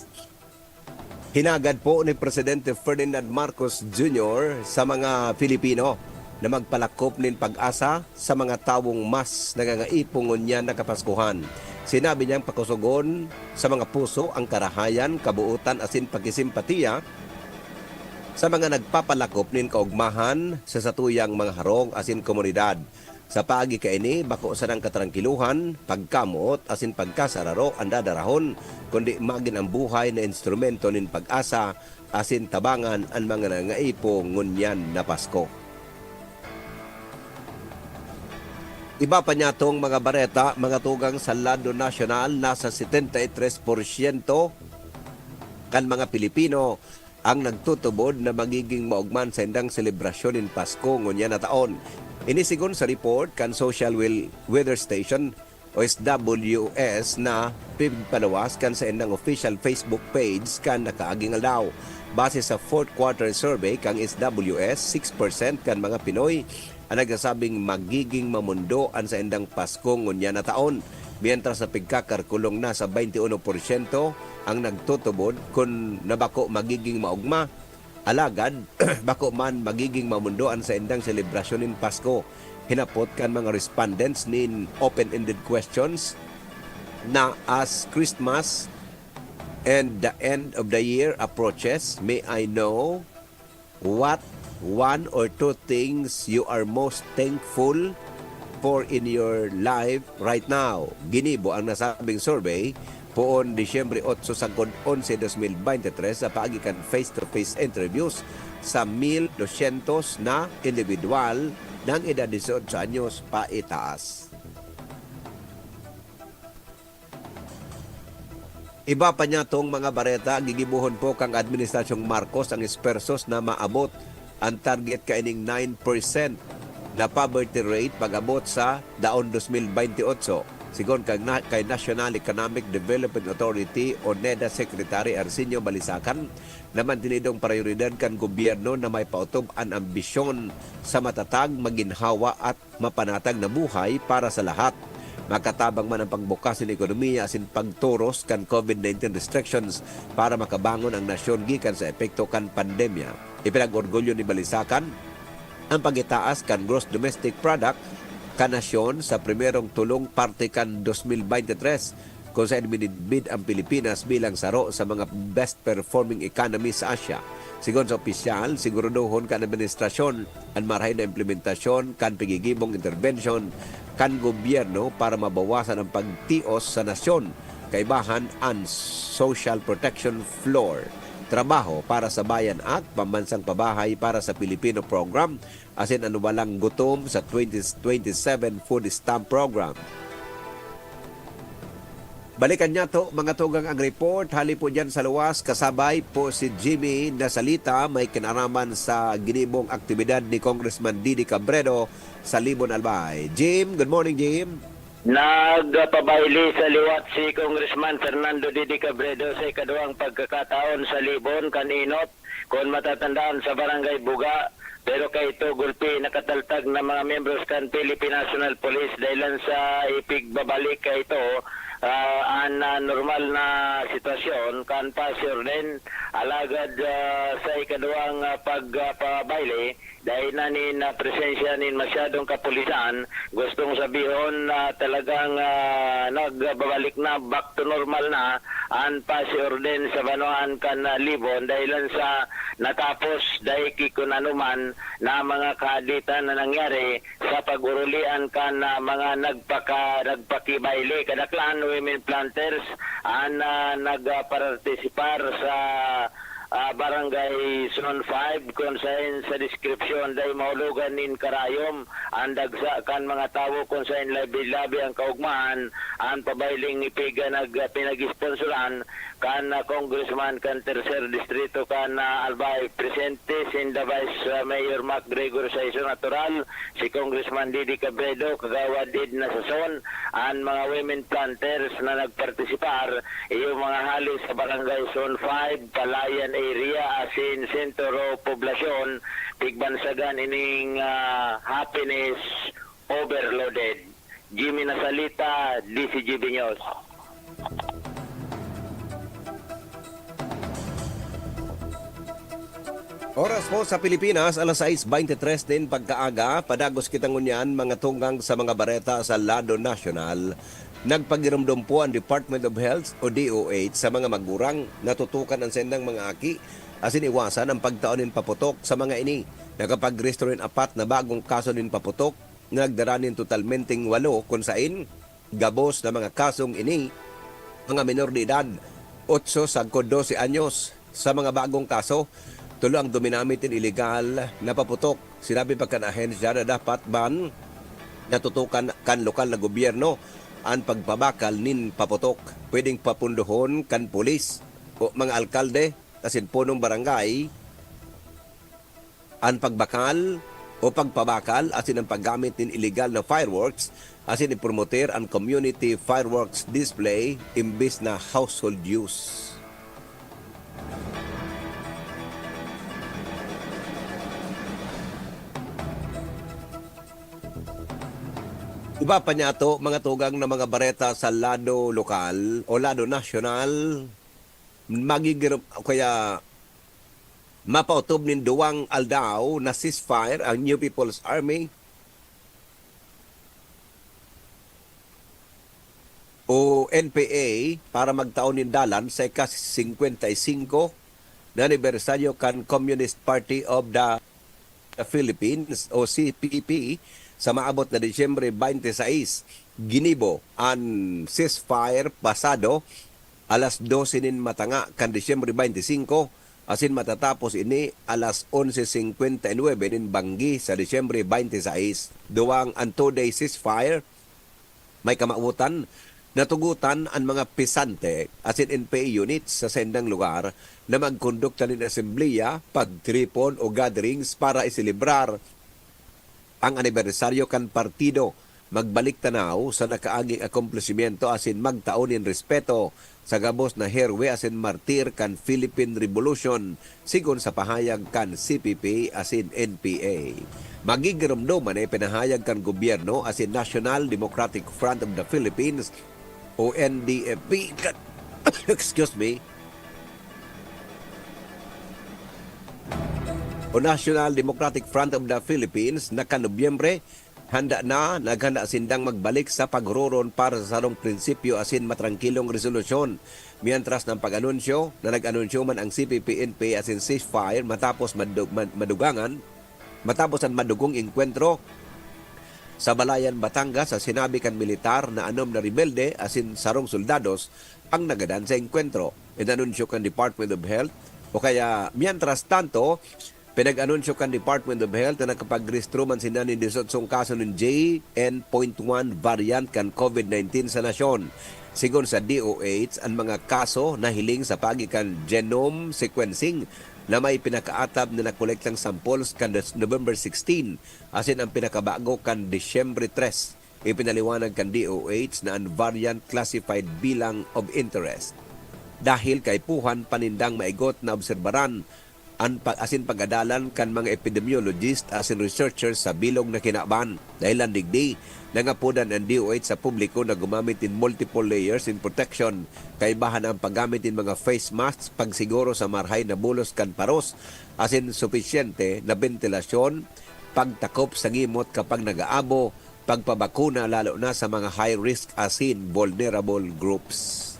Hinagad po ni Presidente Ferdinand Marcos Junior sa mga Filipino na magpalakop nin pag-asa sa mga tawong mas nangangaipo ngunyan na Kapaskuhan. Sinabi niyang pakusogon sa mga puso ang karahayan, kabuotan asin pakisimpatiya sa mga nagpapalakop nin kaogmahan sa satuyang mga harong asin komunidad. Sa paagi kaini, bako sanang katrangkilohan, pagkamoot asin pagkasararo an dadarahon, kundi magin ang buhay na instrumento nin pag-asa asin tabangan an mga nangaipo ngunyan na Pasko. Iba pa niyatong mga bareta, mga tugang, sa lado nasyonal, nasa setenta y tres porsyento kan mga Pilipino ang nagtutubod na magiging maogma an saindang selebrasyon nin Pasko ngunyan na taon. Ini segun sa report kan Social Wel-, Weather Station o S W S na pigpaluwas kan saindang official Facebook page kan nakaaging aldaw. Base sa fourth quarter survey kan S W S, six percent kan mga Pinoy ang nagsasabing magiging mamondo an saindang Pasko ngunyan na taon, mientras na pigkakarkulong na sa baynte uno porsyento ang nagtutubod kun na bako magiging maogma Alagad, bako man magiging mamundo an saindang selebrasyon nin Pasko. Hinapot kan mga respondents nin open-ended questions na as Christmas and the end of the year approaches, may I know what one or two things you are most thankful for in your life right now? Ginibo ang nasabing survey poon Disyembre otso sagkod onse, dos mil bente tres, sa paagi kan face-to-face interviews sa mil dosyentos na indibidwal nang edad dieciocho anyos paitaas. Iba pa niya tong mga bareta, gigibohon po kang Administrasyong Marcos ang espersos na maabot ang target kaining nine percent na poverty rate pag-abot sa daon dos mil bente otso. Sigon kang na-, kay National Economic Development Authority o neda Secretary Arsenio Balisacan, naman tinidong prayoridad kan gobyerno na may paotob an ambisyon sa matatag, maginhawa at mapanatag na buhay para sa lahat. Makatabang man ang pagbukas nin ekonomiya asin pagtoros kan COVID nineteen restrictions para makabangon ang nasyon gikan sa epekto kan pandemya. Ipinag-orgulyo ni Balisacan ang pagitaas kan gross domestic product kan nasyon sa primerong tulong parte kan dos mil bente tres, kung saan minidbid ang Pilipinas bilang saro sa mga best performing economy sa Asia. Sigon sa opisyal, siguradohon kan administrasyon an marahay na implementasyon kan pigigibong interbensyon kan gobyerno para mabawasan ang pagtios sa nasyon, kaibahan an Social Protection Floor, Trabaho para sa Bayan Act, Pambansang Pabahay para sa Pilipino Program, asin an Walang Gutom sa twenty twenty-seven Food Stamp Program. Balikan niya to, mga tugang, ang report. Hali po dyan sa luwas, kasabay po si Jimmy Nasalita, may kinaraman sa ginibong aktibidad ni Congressman Didi Cabredo sa Libon, Albay. Jim, good morning, Jim. Nagpabaili sa liwat si Congressman Fernando Didi Cabredo sa ikaduwang pagkakataon sa Libon kan inot, kun matatandaan, sa Barangay Buga. Pero kaito, gulpi nakataltag na mga miyembros kan Philippine National Police dahilan sa ipigbabalik kaito, ah, an, ah, normal na sitwasyon kan pasi orden. Alagad, ah, sa ikaduwang, ah, pag, ah, pabaili, dai na nin, ah, presensya nin masyadong kapulisan, gustong sabihon na talagang, ah, nagbabalik na, back to normal na an pasi orden sa banwaan kan, ah, Libon, dahilan sa natapos dai ki kun ano man na mga kaaditan na nangyari sa pag-urulian kan, ah, mga nagpaka-, nagpakibaili. Kadaklan, women planters an, ah, nagpartisipar sa, ah, Barangay Zone five, kun saen sa deskripsyon dai mahulogan nin karayom an dagsa kan mga tawo, kun saen labi-labi ang kaugmahan an pabailing ipig-, nag-, pinag-sponsoran kan, ah, Congressman kan Tercer Distrito kan, ah, Albay. Presente sinda Vice, ah, Mayor Mac Gregor Saiso, natural, si Congressman Didi Cabredo, Kagawad Edna Sason, an mga women planters na nagpartisipar, iyo mga hali sa Barangay Zone five, Palayan Area, asin Sentro Poblasyon, pigbansagan ining, ah, happiness overloaded. Jimmy Nasalita, D C G B News. Oras po sa Pilipinas, alas sais bente tres nin pagkaaga. Padagos kita ngunyan, mga tugang, sa mga bareta sa lado nasyonal. Nagpagiromdom po ang Department of Health o D O H sa mga magurang na tutukan an saindang mga aki asin iwasan ang pagtao nin paputok sa mga ini. Nakapag-rehistro nin apat na bagong kaso nin paputok na nagdara nin totalmenteng walo, kun sain gabos na mga kasong ini, mga menor de edad, otso sagkod dose anyos. Sa mga bagong kaso, tulo ang duminamit nin ilegal na paputok. Sinabi pa kan ahensya na dapat man natutukan kan lokal na gobyerno an pagpabakal nin paputok. Pwedeng papundohon kan pulis o mga alkalde asin punong barangay an pagbakal o pagpabakal asin an paggamit nin ilegal na fireworks, asin ipromoter an community fireworks display imbes na household use. Iba pa niya to, mga tugang, na mga bareta sa lado lokal o lado nasyonal, magigir-, o kaya Mapautob nin duwang aldaw na ceasefire ang New People's Army o N P A para magtao nin dalan sa ika-singkwenta y singko na anibersaryo kan Communist Party of the, the Philippines o C P P sa maabot na Disyembre twenty-six. Ginibo an ceasefire pasado alas dose nin matanga kan Disyembre twenty-singko, asin matatapos ini alas onse singkwenta y nuebe nin banggi sa Disyembre twenty-sais. Duwang an two-day ceasefire, may kamawotan, natugotan an mga pisante asin N P A units sa saindang lugar na magkondukta nin asembleya, pagtripon o gatherings para iselebrar ang anibersaryo kan partido, magbalik tanaw sa nakaaging akomplesimiento asin magtao nin respeto sa gabos na herwe asin martir kan Philippine Revolution, sigon sa pahayag kan C P P asin N P A. Magigiromdom an ipinahayag kan gobyerno asin National Democratic Front of the Philippines o N D F P, excuse me, o National Democratic Front of the Philippines na kan Nobyembre, handa na, naghanda sindang magbalik sa paghuroron para sa sarong prinsipyo asin matrangkilong resolusyon. Mientras na ang pag-anunsyo na nag-anunsyo man ang C P P N P asin ceasefire matapos madu-, man-, madugangan, matapos an madugong engkwentro sa Balayan, Batangas, sa sinabi kan militar na anom na rebelde asin sarong soldados ang nagadan sa engkwentro. Inanunsyo kan Department of Health, o kaya, mientras tanto, pinag-anunsyo kan Department of Health na nakapagrehistro man sinda nin disotsong kaso nin J N point one variant kan COVID nineteen sa nasyon. Sigon sa D O H, an mga kaso nahiling sa paagi kan genome sequencing na may pinakaatab na nakolektang samples kan Des-, November sixteen, asin ang pinakabago kan Disyembre tres. Ipinaliwanag kan D O H na an variant classified bilang of interest dahil kaipuhan pa nindang maigot na obserbaran an pa-, asin pag-adalan kan mga epidemiologist asin researchers sa bilog na kinaban. Dahelan digdi, nangapodan an D O H sa publiko na gumamit nin multiple layers nin protection, kaibahan ang paggamit nin mga face masks, pagsiguro sa marahay na bulos kan paros, asin supisyente na bentilasyon, pagtakop sa ngimot kapag nag-aabo, pagpabakuna, lalo na sa mga high risk asin vulnerable groups.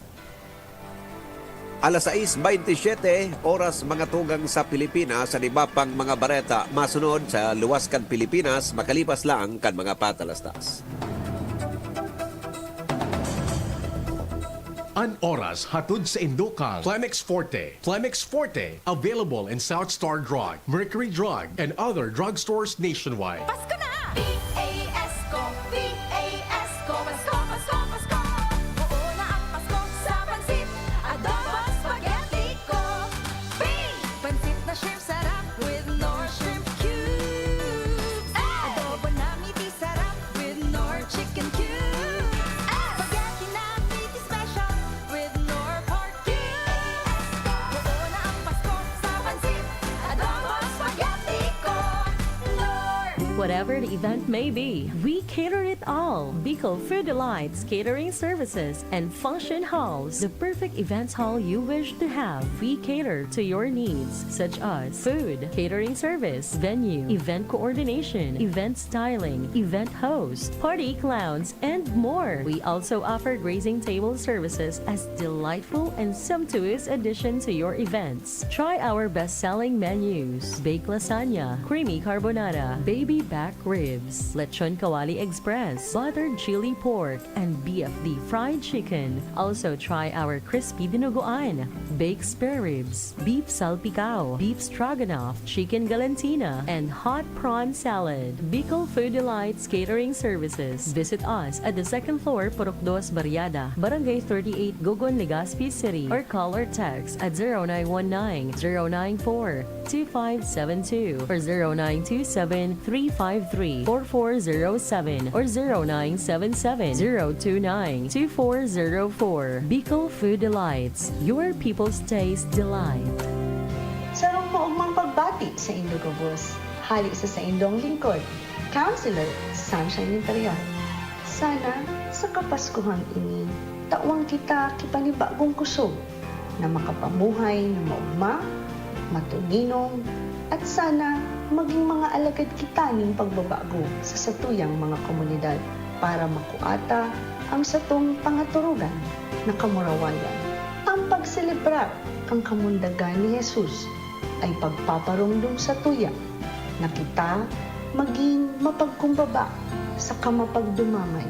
Alas sais baynte siyete, oras mga tugang sa Pilipinas, an iba pang mga bareta masunod sa luwas kan Pilipinas, makalipas lang kan mga patalastas. An oras hatod saindo kan Clemex Forte. Clemex Forte, available in South Star Drug, Mercury Drug, and other drugstores nationwide. Pasko na! P A S ko, P A S ko, Pasko, Pasko, Pasko. Oo na ang Pasko sa pansit, adobo, spaghetti ko. P! Pansit na shrimp sarap with Knorr shrimp cubes. Adobo na miti sarap with Knorr chicken cubes. Spaghetti na miti special with Knorr pork cubes. Oo na ang Pasko sa pansit, adobo, spaghetti ko. Knorr. Whatever the event may be, we cater it all. Bicol Food Delights Catering Services and Function Halls, the perfect events hall you wish to have. We cater to your needs, such as food, catering service, venue, event coordination, event styling, event host, party clowns, and more. We also offer grazing table services as delightful and sumptuous addition to your events. Try our best-selling menus: baked lasagna, creamy carbonara, baby back ribs, lechon kawali express, buttered chili pork, and B F D fried chicken. Also try our crispy dinuguan, baked spare ribs, beef salpicao, beef stroganoff, chicken galantina, and hot prawn salad. Bicol Food Delights Catering Services. Visit us at the second floor, Purok Dos Barriada, Barangay thirty-eight, Gogon, Legazpi City, or call or text at zero nine one nine, zero nine four, two five seven two or zero nine two seven, three five three, four four zero seven or zero nine seven seven, zero two nine, two four zero four. Bicol Food Delights, your people's taste delight. Sarong maogmang pagbati saindo gabos, hale sa saindong lingkod, Counselor Sunshine Imperial. Sana sa Kapaskuhang ini, tawan kita ki panibagong kusog na makapamuhay na maogma, matoninong, at sana magin mga alagad kita nin pagbabago sa satuyang mga komunidad para makua ta ang satong pangaturugan na kamurawayan. Ang pagselebrar kan kamundagan ni Jesus ay pagpaparomdom satuya na kita magin mapagkumbaba saka mapagdumaman.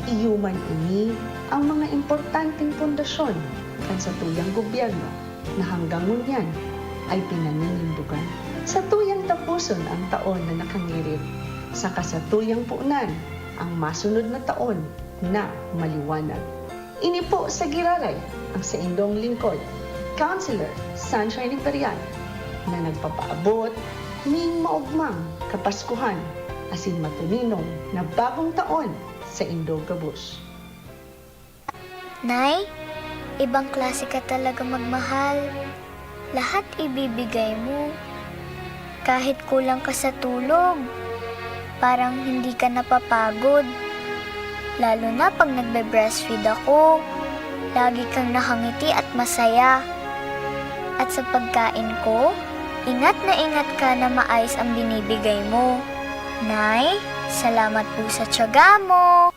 Iyo man ini ang mga importanteng pundasyon kan satuyang gobyerno na hanggang ngunyan ay pinaninimbugan. Satuyang taposon ang taon na nakangirit, saka satuyang puonan ang masunod na taon na maliwanag. Ini po sa giraray ang saindong lingkod, Counselor Sunshine Imperial, na nagpapaabot ning maogmang Kapaskuhan asin matoninong na bagong taon saindo gabos. Nay, ibang klase ka talaga magmahal. Lahat ibibigay mo. Kahit kulang ka sa tulog, parang hindi ka napapagod. Lalo na pag nagbe-breastfeed ako, lagi kang nakangiti at masaya. At sa pagkain ko, ingat na ingat ka na maayos ang binibigay mo. Nay, salamat po sa tiyaga mo!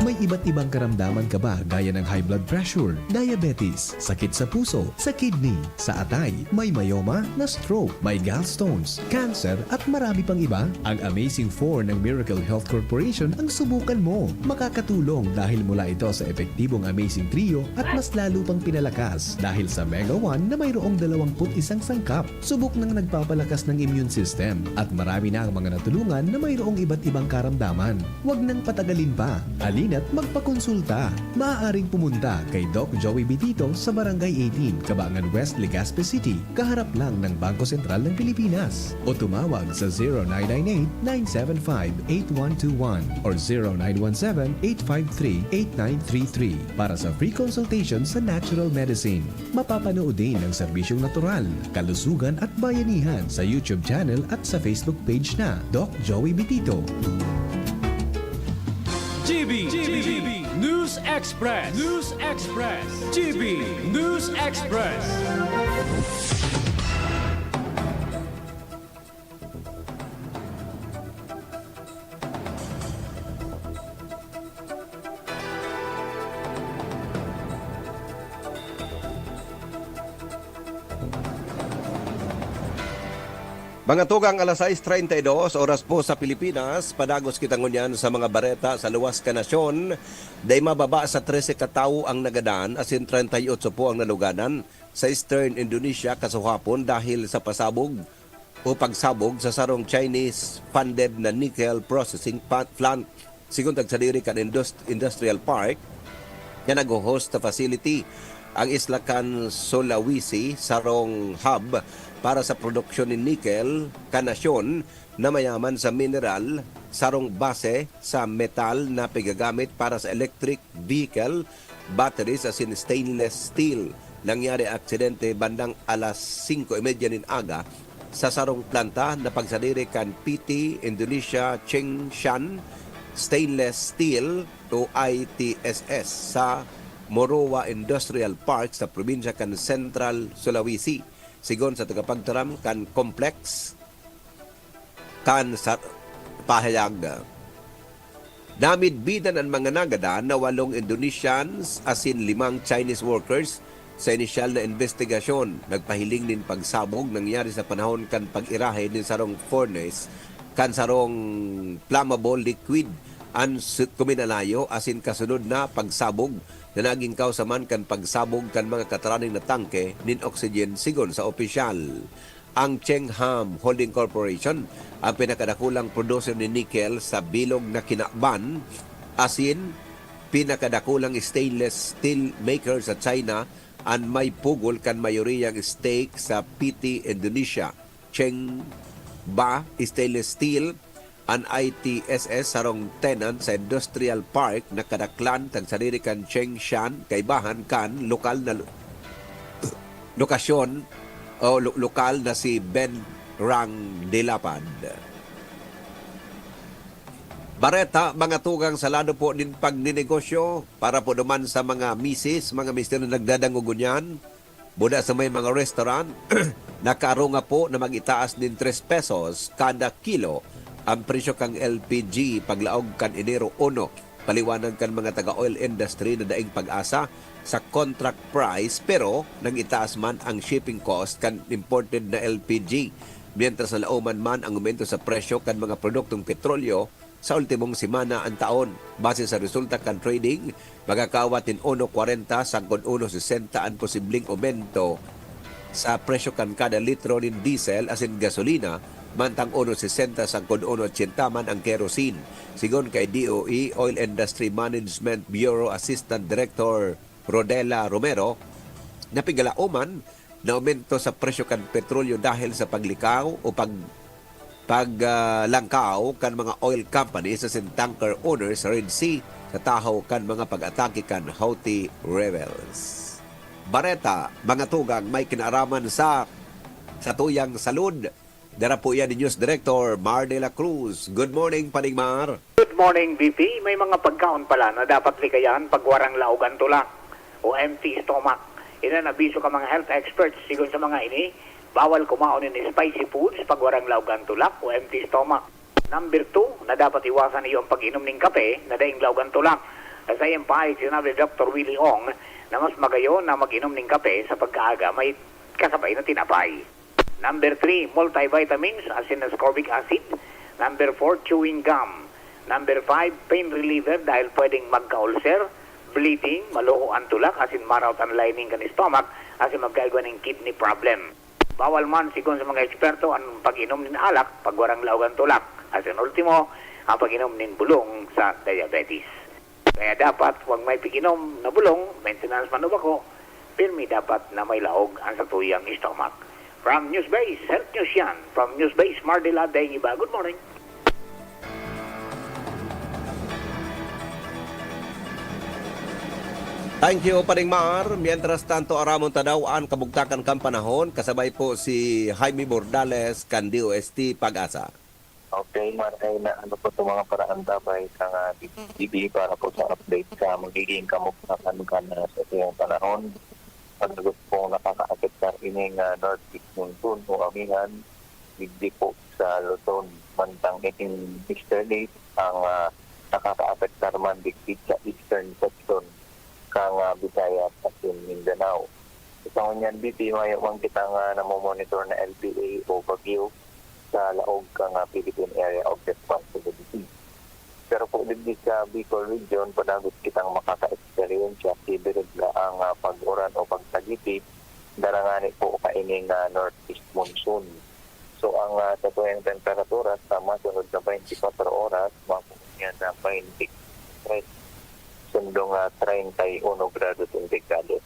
May iba't ibang karamdaman ka ba gaya ng high blood pressure, diabetes, sakit sa puso, sa kidney, sa atay, may myoma, na-stroke, may gallstones, cancer at marami pang iba? Ang Amazing four ng Miracle Health Corporation ang subukan mo. Makakatulong dahil mula ito sa epektibong Amazing Trio at mas lalo pang pinalakas dahil sa Mega one na mayroong dalawampu't isang sangkap. Subok nang nagpapalakas ng immune system at marami na ang mga natulungan na mayroong iba't ibang karamdaman. Huwag nang patagalin pa. Halina't magpakonsulta. Maaaring pumunta kay Doc Joey Bitito sa Barangay eighteen, Cabangan West, Legazpi City, kaharap lang ng Bangko Sentral ng Pilipinas. O tumawag sa zero nine nine eight, nine seven five, eight one two one or zero nine one seven, eight five three, eight nine three three para sa free consultation sa natural medicine. Mapapanood din ang serbisyong natural, kalusugan at bayanihan sa YouTube channel at sa Facebook page na Doc Joey Bitito. G B, G B, News Express, News Express, G B News Express. Mga tugang, alas sais treinta y dos oras po sa Pilipinas, padagos kita ngunyan sa mga bareta sa luwas kan nasyon. Dai mababa sa trese ka tawo ang nagadan asin treinta y otso po ang nalugadan sa Eastern Indonesia kasuhapon dahil sa pasabog o pagsabog sa sarong Chinese-funded na nickel processing pa-, plant. Sigon tagsadiri kan indust-, industrial park na nagho-host sa facility, ang isla kan Sulawesi sarong hub para sa produksyon nin nickel kan nasyon na mayaman sa mineral, sarong base sa metal na pigagamit para sa electric vehicle batteries asin stainless steel. Nangyari ang aksidente bandang alas singko y media nin aga sa sarong planta na pagsadiri kan P T Indonesia Tsingshan Stainless Steel o I T S S sa Morowa Industrial Park sa probinsya kan Central Sulawesi, sigon sa tagapagtaram kan complex kan sa pahayag. Namidbidan an mga nagadan na walong Indonesians asin limang Chinese workers sa inisyal na imbestigasyon. Nagpahiling nin pagsabog nangyari sa panahon kan pag-irahe nin sarong furnace kan sarong flammable liquid an su-, kuminalayo asin kasunod na pagsabog na nagin kawsa man kan pagsabog kan mga kataraning na tangke nin oxygen, sigon sa opisyal. Ang Chengham Holding Corporation, ang pinakadakulang producer nin nickel sa bilog na kinaban, asin pinakadakulang stainless steel maker sa China, an may pugol kan mayoriyang stake sa P T Indonesia, Chengba Stainless Steel, an I T S S sarong tenant sa industrial park na kadaklan tagsadiri kan Chengshan, kaibahan kan lokal na lo-, lokasyon o lo-, lokal na si Ben Rang Dilapad. Bareta, mga tugang sa lado po nin pagninegosyo, para po naman sa mga misis, mga mister na nagdadangog ngunyan, buda sa may mga restaurant, nakaaro nga po na mag-itaas nin tres pesos kada kilo ang presyo kan L P G paglaog kan Enero uno. Paliwanag kan mga taga-oil industry na daing pag-asa sa contract price, pero nag-itaas man ang shipping cost kan imported na L P G. Mientras nalaoman man ang aumento sa presyo kan mga produktong petrolyo sa ultimong semana an taon. Base sa resulta kan trading, makakaawat nin uno kwarenta sagkod uno sesenta an posibleng aumento sa presyo kan kada litro nin diesel asin gasolina, mantang uno sesenta sagkod uno ochenta man ang kerosene. Sigon kay D O E Oil Industry Management Bureau Assistant Director Rodela Romero, napigalaoman na aumento sa presyo kan petrolyo dahil sa paglikaw o pag-, pag, ah, langkaw kan mga oil companies asin tanker owners sa Red Sea sa tahaw kan mga pag-atake kan Houthi rebels. Bareta, mga tugang, may kinaaraman sa satuyang salud. Dara po yan ni News Director Mar de la Cruz. Good morning, Paning Mar. Good morning, V P. May mga pagkaon pala na dapat likayan pag warang laog ang tulak o empty stomach. Iyan an abiso kan mga health experts. Sigon sa mga ini, bawal kumaon nin spicy foods pag warang laog ang tulak o empty stomach. Number two na dapat iwasan iyo ang pag-inom nin kape na daing laog ang tulak. Sa saiyang pahayag, sinabi ni Doktor Willie Ong na mas magayon na mag-inom nin kape sa pagkaaga may kasabay na tinapay. Number three, multivitamins, asin ascorbic acid. Number four, chewing gum. Number five, pain reliever dahil pwedeng magka-ulcer, bleeding, maluho ang tulak, asin maraot ang lining kan stomach, asin magkaigwa nin kidney problem. Bawal man, sigon sa mga eksperto, ang pag-inom nin alak pag warang laog ang tulak. Asin ultimo, ang pag-inom nin bulong sa diabetes. Kaya dapat, huwag may pag-inom na bulong, maintenance man o bako, pirmi dapat na may laog ang satuyang stomach. From Newsbase, Health News yan. From Newsbase, Mardila Dengiba. Good morning. Thank you, Paring Mar. Mientras tanto, aramon ta daw an kabugtakan kan panahon, kasabay po si Jaime Bordales kan D O S T Pag-asa. Okay, maray na ano po sa mga paraan tabay sa nga D T V para po sa update sa magiging kamugtakan kan, ah, satuyang panahon. Panagot pong nakakaapektar ining, ah, northeast monsoon o amihan, digdi po sa Luzon. Mantang ining easterlies ang, ah, nakakaapektar man digdi sa eastern section kan, ah, Visayas asin Mindanao. Sa ngunyan, B P, mayo man kitang, ah, namomonitor na L P A o bagyo sa laog kan, ah, Philippine Area of Responsibility. Pero po digdi sa Bicol Region, panagot kitang makaka-eksperyensya, sibirig na ang, ah, pag-uran o pagtagipi, dara ngani po kaining, ah, northeast monsoon. So, ang, ah, satuyang temperatura sa masunod na twenty-four oras, makuha niya na twenty-three, sundong, ah, treinta y uno grados sentigrado.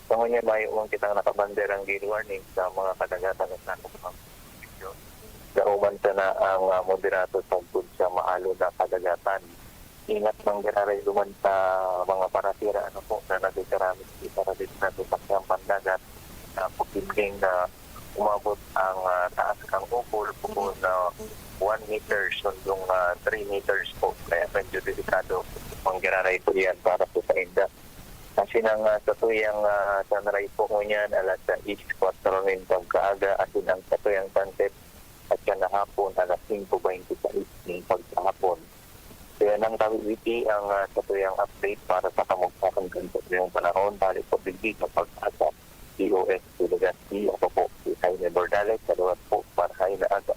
Sa ngunyan, mayo man kitang nakabanderang gale warning sa mga kadagatan at sakop mga munisipyo. Daoman sana ang, ah, moderato sagkod sa maalon na kadagatan. Ingat man giraray duman sa mga parasira, ano po, na nagkakaramit sa parasira sa sasakyang pandagat na posibleng na umabot ang, ah, taas kan ukol, bukon na one meter, sundong, ah, three meters po. Kaya medyo delikado man giraray po yan para po sa inda. Kasi nang, ah, satuyang, ah, sunrise po ngunyan, alas sais kwatro nin pagkaaga, asin ang satuyang sunset at siya na hapon, alas singko beinti sais nin pagkahapon. Kaya nang kami iti ang, ah, satuyang update para sa kamugtakan kan satuyang panahon, balik po digdi sa Pag-asa, D O S Delegacy. Ako po si Jaime Bordales, sa luwas po, para sa inaaga.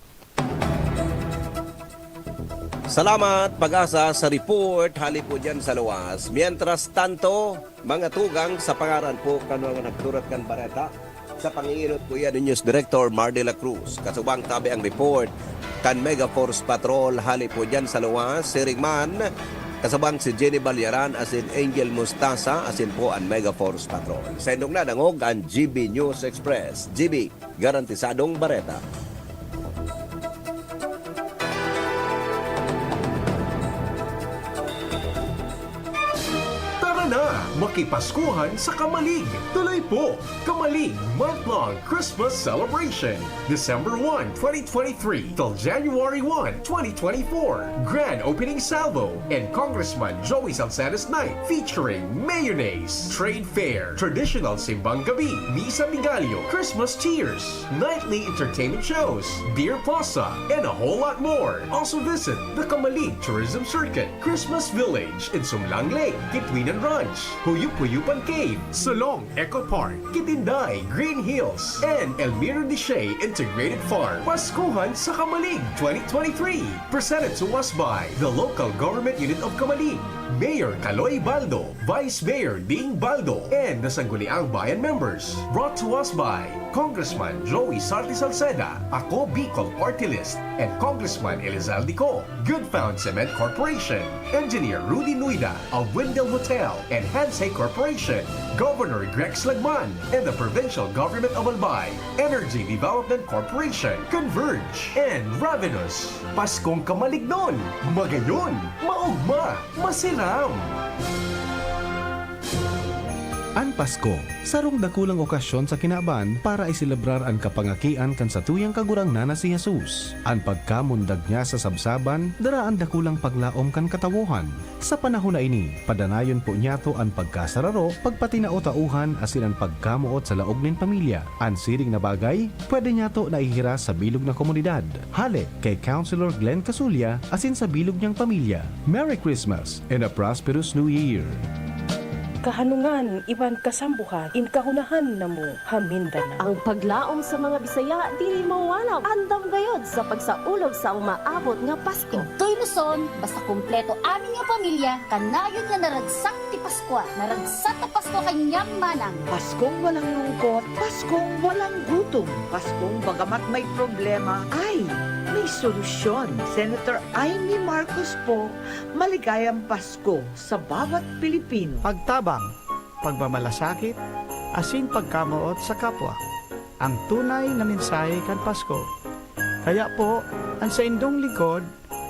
Salamat, Pag-asa, sa report hali po dyan sa luwas. Mientras tanto, mga tugang, sa pangaran po kan mga nagsurat kan bareta, sa pangingilot po yan ni News Director Mar de la Cruz. Kasubang tabi ang report kan Mega Force Patrol hali po dyan sa luwas, siring man, kasubang si Jenny Balyaran asin Angel Mustasa asin po an Mega Force Patrol. Sa indong nadangog, an G B News Express. G B, garantisadong bareta. Tara na, Makipaskuhan sa Kamalig. Tuloy po, Kamalig Month-Long Christmas Celebration, December one, twenty twenty-three till January one, twenty twenty-four. Grand opening salvo and Congressman Joey Salcedo's Night featuring mayonnaise, trade fair, traditional simbang gabi, misa de gallo, Christmas cheers, nightly entertainment shows, beer plaza, and a whole lot more. Also visit the Kamalig Tourism Circuit, Christmas Village in Sumlang Lake, Kitwinan Ranch, Huyup-Huyupan Cave, Solong Eco Park, Kitinday, Green Hills, and Elmiro Deshay Integrated Farm. Paskuhan sa Kamalig twenty twenty-three. Presented to us by the Local Government Unit of Kamalig, Mayor Kaloy Baldo, Vice Mayor Ding Baldo, and the Sangguniang Bayan members. Brought to us by Congressman Joey Sarte Salceda, Ako Bicol Party List, and Congressman Elizalde Co, Good Found Cement Corporation, Engineer Rudy Nuida of Windel Hotel and Hansei Corporation, Governor Grex Lagman, and the Provincial Government of Albay, Energy Development Corporation, Converge, and Ravenous. Paskong Kamalignon, magayon, maogma, masiram! An Pasko, sarong dakulang okasyon sa kinaban para iselebrar an kapangakian kan satuyang Kagurangnan na si Jesus. An pagkamundag niya sa sabsaban, dara an dakulang paglaom kan katawohan. Sa panahon na ini, padanayon po niyato an pagkasararo, pagpatinao-taohan asin an pagkamoot sa laog nin pamilya. An siring na bagay, pwede niyato naihiras sa bilog na komunidad. Hale kay Councilor Glenn Casulla asin sa bilog niyang pamilya. Merry Christmas and a prosperous New Year! Kahanungan iban kasambuhat in kahunahan na mo ha Mindanao. Ang paglaom sa mga Bisaya dili mawalap. Andam gayod sa pagsaulog sa umaabot nga Pasko. Intoy Luzon, basta kompleto amin nga pamilya, kanayon nga naragsak ti Paskwa. Naragsak ta Pasko kanyang manang. Paskong walang lungkot, Paskong walang gutom, Paskong bagamat may problema, ay, may solusyon. Senator Imee Marcos po, maligayang Pasko sa bawat Pilipino. Pagtabang, pagmamalasakit, asin pagkamoot sa kapwa, ang tunay na mensahe kan Pasko. Kaya po, an saindong lingkod,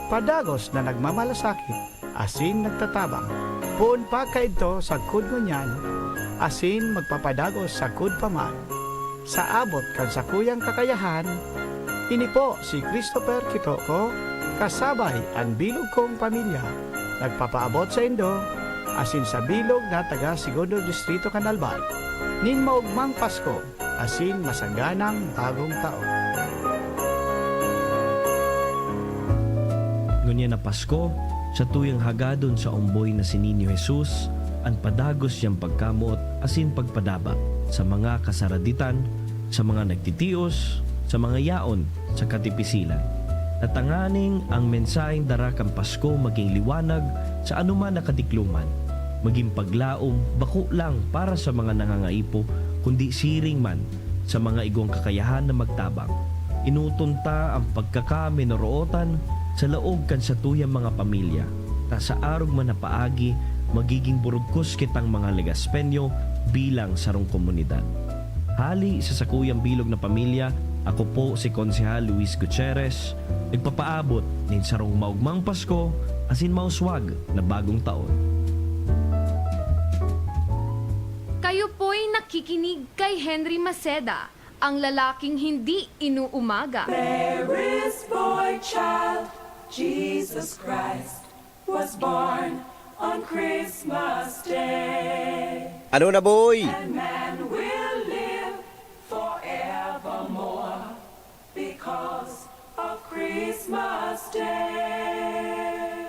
padagos na nagmamalasakit asin nagtatabang. Poon pa kaidto sagkod ngunyan, asin magpapadagos sagkod pa man. Sa abot kan sakuyang kakayahan, ini po si Christopher Quitoco, kasabay an bilog kong pamilya, nagpapaabot saindo asin sa bilog na taga Segundo Distrito kan Albay, nin maogmang Pasko asin masaganang Bagong Taon. Ngunyan na Pasko, satuyang hagadon sa omboy na si Niño Jesus an padagos niyang pagkamoot asin pagpadaba sa mga kasaraditan, sa mga nagtitios, sa mga yaon, sa katipisilan, na tanganing ang mensaheng dara kan Pasko magin liwanag sa anoman na kadikloman, magin paglaom bako lang para sa mga nangangaipo, kundi siring man sa mga igwang kakayahan na magtabang. Enoton ta an pagkakaminorootan sa laog kan satuyang mga pamilya, ta sa arog man na paagi, magiging burugkos kitang mga Legazpeño bilang sarong komunidad. Hale sa sakuyang bilog na pamilya, ako po si Konsehal Luis Gutierrez, nagpapaabot nin sarong maogmang Pasko asin mauswag na Bagong Taon. Kayo po'y nakikinig kay Henry Maceda, ang lalaking hindi inuumaga. Mary's boy child, Jesus Christ, was born on Christmas Day. Ano na, boy? And man will live forevermore because of Christmas Day.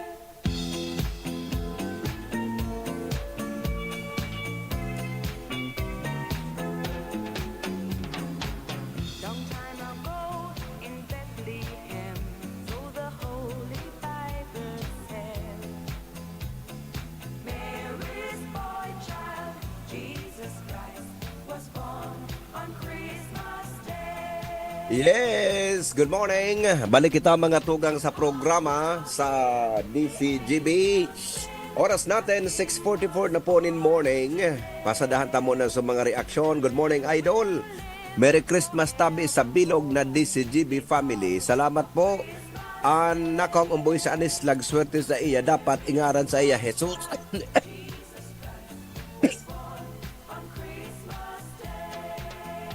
Long time ago in Bethlehem, so the Holy Bible said, Mary's boy child, Jesus Christ, was born on Christmas Day. Yes! Good morning! Balik kita, mga tugang, sa programa sa D C G B. Oras natin, six forty-four na po nin morning. Pasadahan ta muna sa mga reaksyon. Good morning, Idol! Merry Christmas tabi sa bilog na D C G B family. Salamat po. An nakong umboy sa anis lag swerte sa iya, dapat ingaran sa iya Jesus.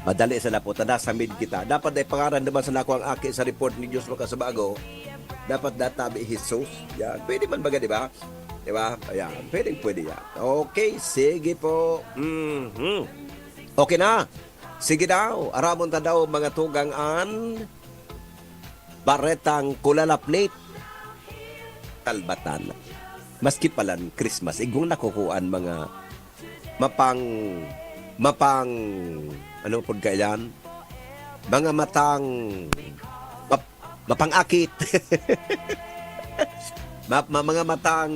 Madali sa laputan, nasa mid kita. Dapat ay pangaran naman sa nako ang aki sa report ni Diyos Makasubago. Dapat databi Jesus. Yan. Pwede man baga, di ba? Di ba? Ayan. Pwede, pwede yan. Okay, sige po. Mhm. Okay na. Sige daw. Aramon ta daw, mga tugang an baretang kulalapnit. Talbatan. Maski palan Christmas, igwang nakukuan mga mapang, mapang, ano pod kaiyan? Mga matang, map-, mapang-akit. Ma-, ma-, mga matang,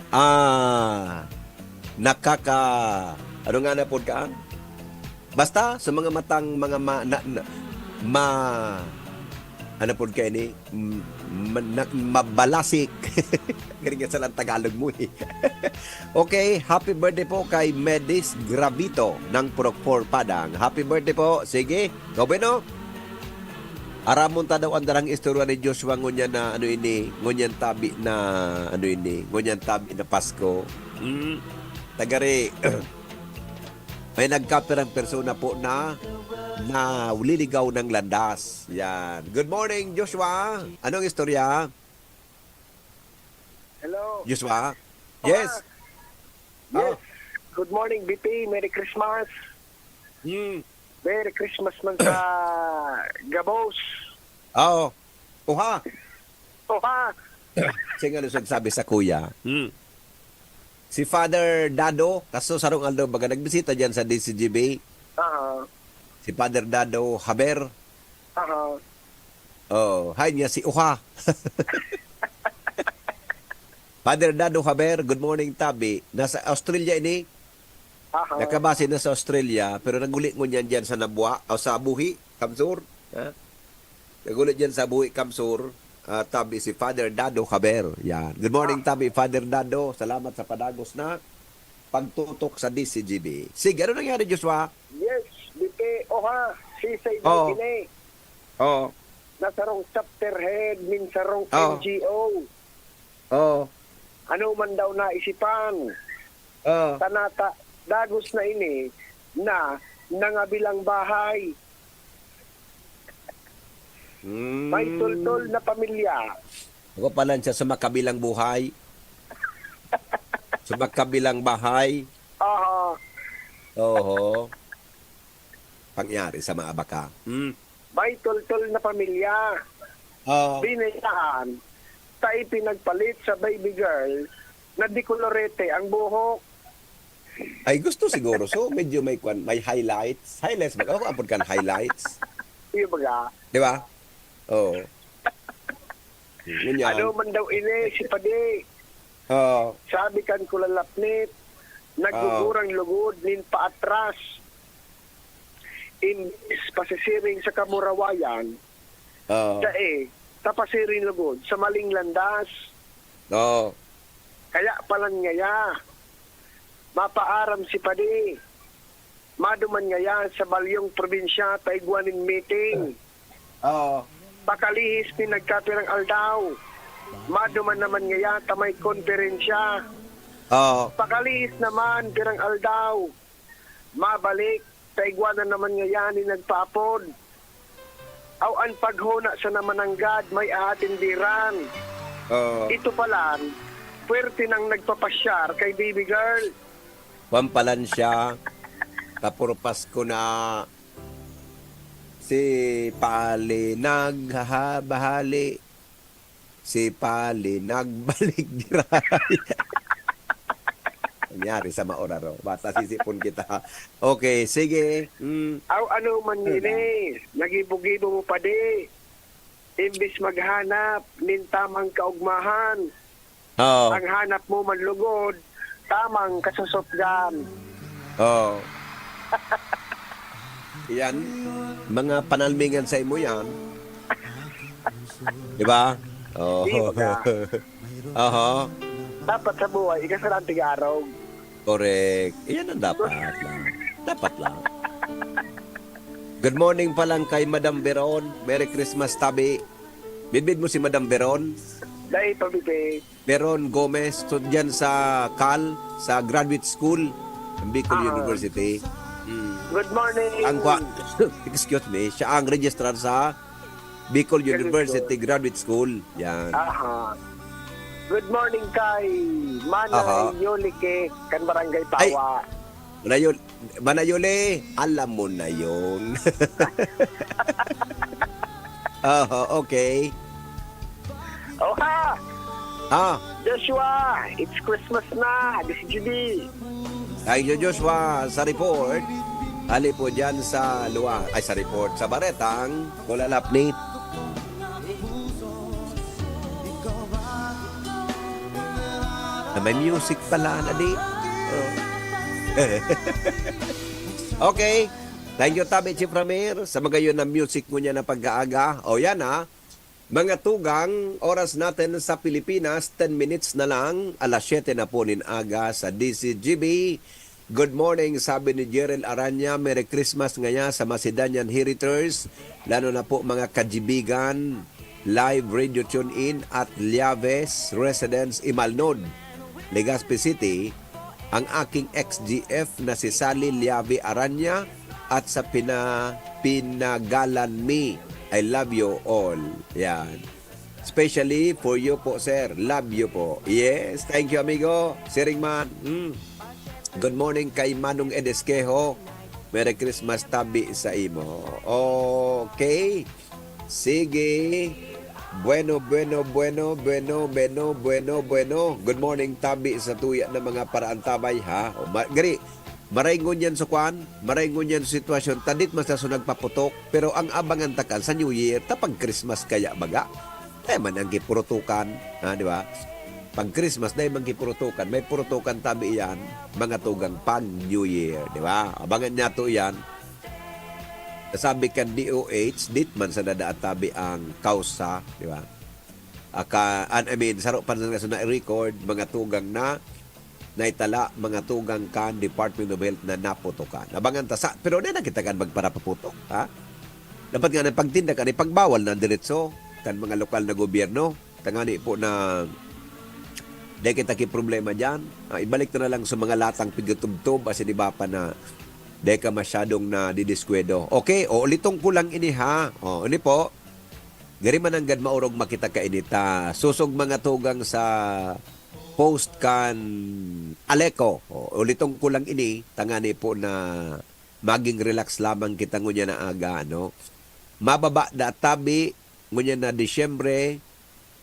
ah, nakaka-, ano nga na pod ka? Basta, sa mga matang, mga ma-, na, na, ma-, ano pod kayo ni? M-, ma-, na, mabalasik. Galing yan sa lang Tagalog mo eh. Okay, happy birthday po kay Medis Gravito ng Purok four Padang. Happy birthday po. Sige, gawin no? Aramon ta daw ang darang istorya ni Joshua ngunyan na ano ini, ngunyan tabi na ano ini, ngunyan tabi na Pasko. Hmm. Tagari, may nagkapirang persona po na naliligaw ng landas. Yan. Good morning, Joshua. Anong istorya? Hello. Joshua? Ah, Yes. Yes. Good morning, B P. Merry Christmas. Hmm. Merry Christmas man sa gabos. Oo. Uha. Oha. Siya nga lusog sabi sa kuya. Hmm. Si Father Dado, kaso sarong aldaw baga nagbisita diyan sa D C G B. Aha. Si Father Dado Haber. Aha. Oh, hay niya si Uha. Father Dado Haber, good morning, Tabi. Nasa Australia ini. Aha. Nakabase na sa Australia, pero naguli ngunyan diyan sa Nabua, o sa Buhi, Kamsur. Ha? Naguli diyan sa Buhi, Kamsur. Ah, Tabi si Father Dado Haber. Yan. Good morning, Tabi, Father Dado. Salamat sa padagos na pagtutok sa D C G B. Sige, ano nangyari, Joshua? Yes, B P. Oha. Si Say Oo. Dagine. Oo. Na sarong chapter head nin sarong Oo. N G O. Oo. Ano man daw naisipan? Oo. Tanata, dagos na ini na nangabilang bahay. Mm. May tultol na pamilya. Ako pala siya sa makabilang buhay. Sa makabilang bahay. Aha. Oho. Pangyari sa mga baka. Mm. May tultol na pamilya. Oo. Binayaan. Ta ipinagpalit sa baby girl na di kolorete ang buhok. Ay, gusto siguro. So, medyo may kwan, may highlights. Highlights ba? Ako, ampun kan highlights. Iyo baga? Di ba? Oo. Ngunyan. Ano man daw ini, si Padi? Oo. Sabi kan kulalapnit, nagugurang lugod nin paatras. Imbis pasisiring sa kamurawayan, Oo. sa eh, tapasiring lugod sa maling landas. Oo. Kaya palan ngaya, mapaaram si Padi. Maduman ngaya sa balyong probinsya ta igwa nin meeting. Oo. Pakalihis nin nagkapirang aldaw. Maduman naman ngaya ta may konferensya. Oo. Pakalihis naman pirang aldaw. Mabalik, ta igwa na naman ngaya nin nagpaapod. Aw an paghona sana mananggad may aatenderan. Oo. Ito palan, puwerte nang nagpapasyar kay baby girl. Pampalan siya. Tapurpas ko na si Pali naghahabahali. Si Pali nagbalik diray. Nangyari sa maoraro. Basta sisipon kita. Okay, sige. Mm. Aw ano man ini, nagibo-gibo mo pa di. Imbis maghanap nin tamang kaugmahan, Oo. ang hanap mo manlugod, tamang kasusutgan. Oo. Yan. Mga panalmingan sa imo yan. Di ba? Oo. Di ba? Oho. Dapat sa buhay, ikasala ang tigarog. Correct. Yan ang dapat lang. Dapat lang. Good morning pa lang kay Madam Veron. Merry Christmas, Tabi. Bidbid mo si Madam Veron? Dahil pa, Bibi. Veron Gomez, so dyan sa Cal, sa graduate school ng Bicol Ah. University. Mm. Good morning. Ang kwa-, excuse me, siya ang registrar sa Bicol University Graduate School. Yan. Aha. Good morning kay Manay Aha. Yolike, kan Barangay Ay. Pawa. Manayol, Manayole, alam mo na yun. Aha, okay. Oha! Ah, Joshua, it's Christmas na. This is Judy. Thank you, Joshua, sa report. Hali po dyan sa luwa, ay sa report, sa baretang kulalapnit. Na may music pala, nadi. Oh. Okay. Thank you, Tabi Chief Ramir, sa mga yun na music mo niya na pag-aaga. O yan, ha. Mga tugang, oras natin sa Pilipinas, ten minutes na lang, alas siyete na po nin aga sa D C G B. Good morning, sabi ni Jerel Aranya. Merry Christmas ngaya sa Macedonian Heriters, lalo na po mga kajibigan, live radio tune-in at Liaves Residence Imalnod, Legazpi City, ang aking ex-G F na si Sally Liave Aranya at sa pina-, pinagalan mi. I love you all. Yan. Especially for you po, sir. Love you po. Yes, thank you, amigo. Siring man. Mm. Good morning kay Manong Edesquejo. Merry Christmas, tabi sa imo. Okay. Sige. Bueno, bueno, bueno, bueno, bueno, bueno, bueno. Good morning, tabi sa tuya na mga paraantabay, ha? O, ma-, gari, maray ngunyan sa kwan, maray ngunyan sa sitwasyon, tadit man sa so nagpaputok, pero ang abangan ta kan sa New Year, ta pag Christmas kaya baga. Kaya man ang kipurutukan, ha, di ba? Pag Christmas, dahil man kipurutukan, may purutukan tabi iyan, mga tugang pag New Year, di ba? Abangan niya to iyan. Sabi kan D O H, dit man sa dadaat tabi ang kausa, di ba? Aka, an, I mean, saro pa na, na record, mga tugang na naitala, mga tugang kan Department of Health na naputokan. Abangan ta sa, pero di na kita kan magparapaputok, ha? Dapat nga na pagtinda kan, ipagbawal na diretso kan mga lokal na gobyerno. Tangani po na di kita ki problema diyan. Ah, ibalik na lang sa mga latang pigtubtob, asin iba pa na di ka masyadong nadidiskwento. Okay, o, ulitong ko lang ini, ha. O, ini po. Gari man nanggad maorog makita ka ini ta. Susog mga tugang sa post kan Aleco. O, ulitong ko lang ini, tangani po na maging relax lamang kita ngunyan na aga, no? Mababa da tabi, ngunyan na Disyembre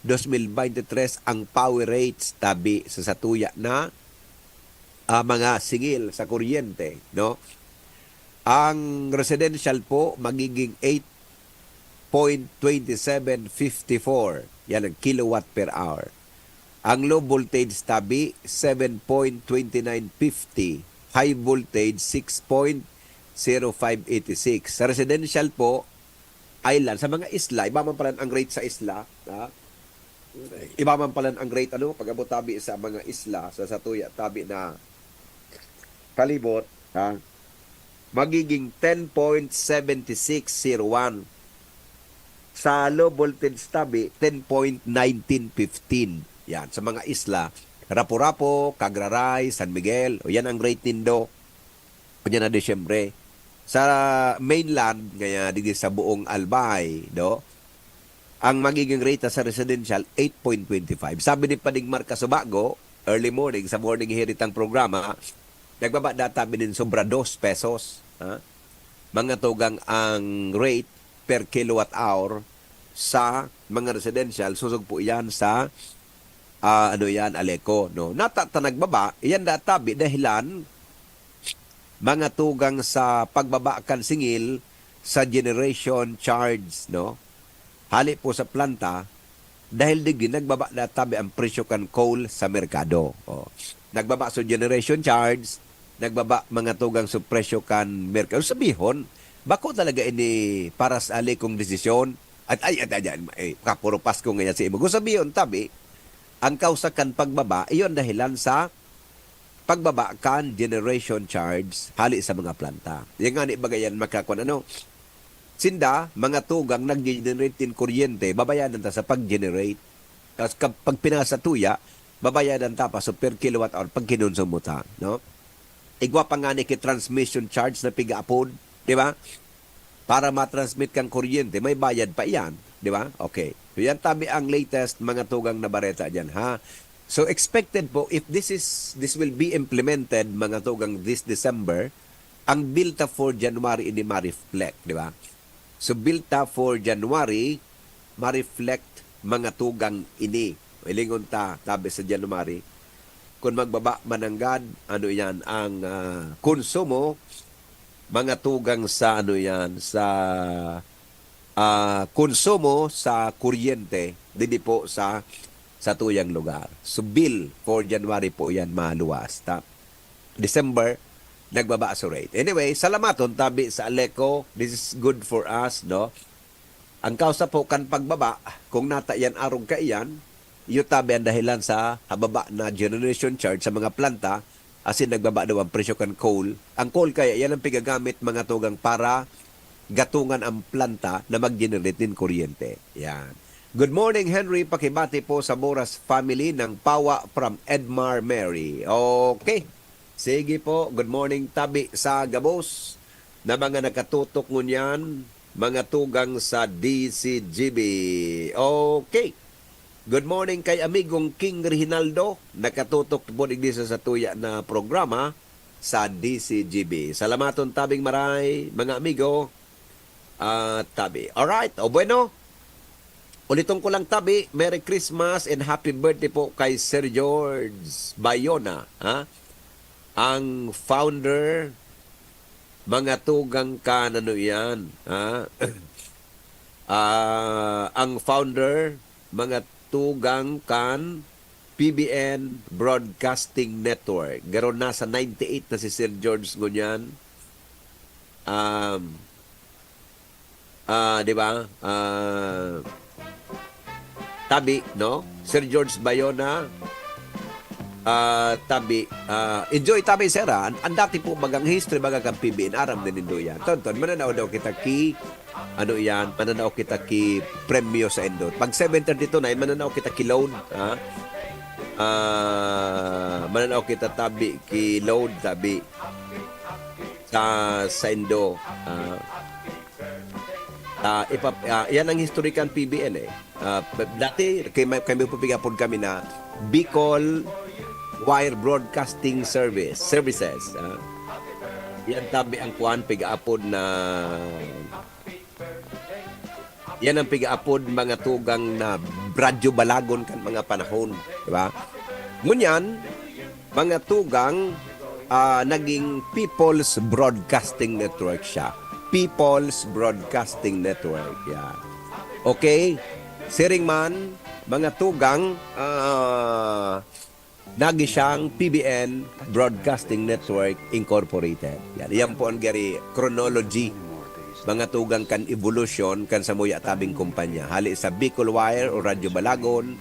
dos mil bente tres ang power rates tabi sa satuya na, ah, mga singil sa kuryente, no? Ang residential po magiging eight point twenty seven fifty four. Yan ang kilowatt per hour. Ang low voltage tabi, seven point twenty nine fifty. High voltage, six point zero five eighty six. Sa residential po, island, sa mga isla, iba man pala ang rate sa isla, ha? Iba man pala ang rate, ano, pag-abot tabi sa mga isla, sa, sa tuya tabi na palibot, ha? Magiging ten point seven six zero one. Sa low voltage tabi, ten point nineteen fifteen. Yan, sa mga isla, Rapu-Rapu, Cagraray, San Miguel, o yan ang rate nindo. Kunya na Disyembre. Sa mainland, ngaya digdi sa buong Albay, no? Ang magiging rate sa residential, eight point twenty five. Sabi ni Pading Mark Kasubago, early morning, sa morning heritang programa, nagbaba data binin sobra dos pesos, ha? Mga tugang ang rate per kilowatt hour sa mga residential, susog po iyan sa, ah, ano yan, Aleco, no? Nata ta nagbaba, iyan databi dahilan mga tugang sa pagbaba kan singil sa generation charge, no? Hali po sa planta, dahil digdi nagbaba na tabi ang presyo kan coal sa merkado. O, nagbaba so generation charge, nagbaba mga tugang so presyo kan merkado. Sabihon, bako talaga ini para sa Alecong desisyon. At ay, at ay, ay, eh, kapuro Pasko nga yan sa imo. Kung sabihon, tabi, ang kausa kan pagbaba, iyon dahilan sa pagbaba kan generation charge hali sa mga planta. Yan nga ni bagayan makakuan ano. Sinda, mga tugang nag-generate din kuryente, babayadan ta sa pag-generate. Tapos kap-, pag pinasa tuya, babayadan ta pa sa per kilowatt hour pag kinonsumo ta, no? Igwa pa nga ni ki transmission charge na pigaapod, di ba? Para matransmit kang kuryente, may bayad pa iyan, di ba? Okay. So, yan tabi ang latest mga tugang na bareta diyan, ha? So, expected po, if this is, this will be implemented, mga tugang, this December, ang bill ta for January ini ma-reflect, di ba? So, bill ta for January, ma-reflect mga tugang ini. Hilingon ta, tabi sa January, kung magbaba mananggad, ano yan, ang, ah, konsumo, mga tugang sa, ano yan, sa, ah, konsumo sa kuryente, didi po sa, sa tuyang lugar. So, bill for January po yan, maluwas. Ta, December, nagbaba so rate. Anyway, salamaton tabi sa Aleco. This is good for us, no? Ang kausa po kan pagbaba, kung nata yan arog kaiyan, iyo tabi ang dahilan sa hababa na generation charge sa mga planta, asin nagbaba daw ang presyo kan coal. Ang coal kaya, yan ang pigagamit mga tugang para gatungan ang planta na mag-generate nin kuryente. Yan. Good morning, Henry. Pakibati po sa Boras family ng Pawa from Edmar Mary. Okay. Sige po. Good morning, tabi sa gabos na mga nakatutok ngunyan, mga tugang sa D C G B. Okay. Good morning kay amigong King Reginaldo. Nakatutok po digdi sa satuya na programa sa D C G B. Salamaton tabing maray, mga amigo. Ah, tabi. Alright. O bueno, uliton ko lang tabi, Merry Christmas and happy birthday po kay Sir George Bayona, ha? Ang founder, mga tugang kan, ano yan, ha? Ah, ang founder, mga tugang kan P B N Broadcasting Network. Garo nasa ninety-eight na si Sir George ngunyan. Um, ah, di ba? Ah, tabi, no? Sir George Bayona, ah, tabi, ah, enjoy tabi, sir, ah. An, an dati po bagang history, baga kan P B N, aram na nindo yan. Tonton, mananaw daw kita ki, ano yan, mananaw kita ki premyo sa Indo. Pag seven thirty to nine, mananaw kita ki load, ha? Ah, mananaw kita tabi ki load, tabi sa, sa Indo. Ah, ah, ipa, ah, yan ang historical P B N eh. Ah, dati, kay, may, kami po pigapod kami na Bicol Wire Broadcasting Service, Services. Ah. Yan tabi ang kuan, pig-apod na yan ang pig-apod mga tugang na Radyo Balagon kan mga panahon, di ba? Ngunyan, mga tugang, ah, naging People's Broadcasting Network siya. People's Broadcasting Network, yan. Okay? Siring man, mga tugang, ah, nagi siyang P B N Broadcasting Network Incorporated. Yan, iyan po ang gari chronology, mga tugang kan evolution kan samuya tabing kumpanya. Hali sa Bicol Wire o Radyo Balagon,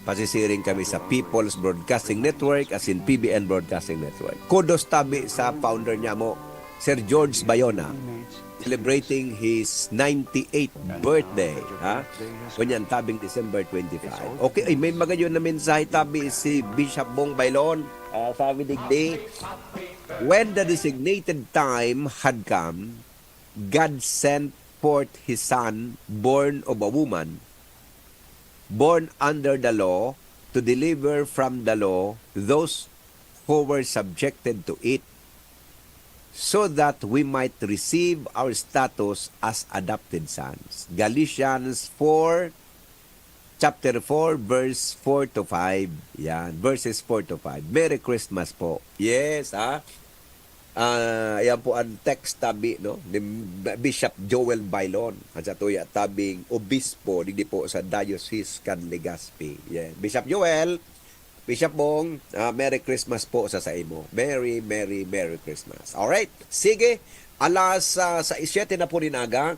pasisiring kami sa People's Broadcasting Network, as in P B N Broadcasting Network. Kudos tabi sa founder niya mo, Sir George Bayona, celebrating his ninety-eighth birthday, ha? Kunyan tabing December twenty-five. Okay, ay, may magayon na mensahe tabi si Bishop Bong Bailon. Ah, sabi digdi, "When the designated time had come, God sent forth His Son, born of a woman, born under the law, to deliver from the law those who were subjected to it, so that we might receive our status as adopted sons." Galatians four, chapter four, verse four to five. Yan, verses four to five. Merry Christmas po. Yes, ha? Ah, yan po ang text tabi, no, ni Bishop Joel Bailon, ang satuya tabing obispo digdi po sa Diocese kan Legazpi. Yeah. Bishop Joel, Bishop Bong, ah, Merry Christmas po sa saimo. Merry, Merry, Merry Christmas. Alright. Sige, alas, ah, sa siete na po nin aga.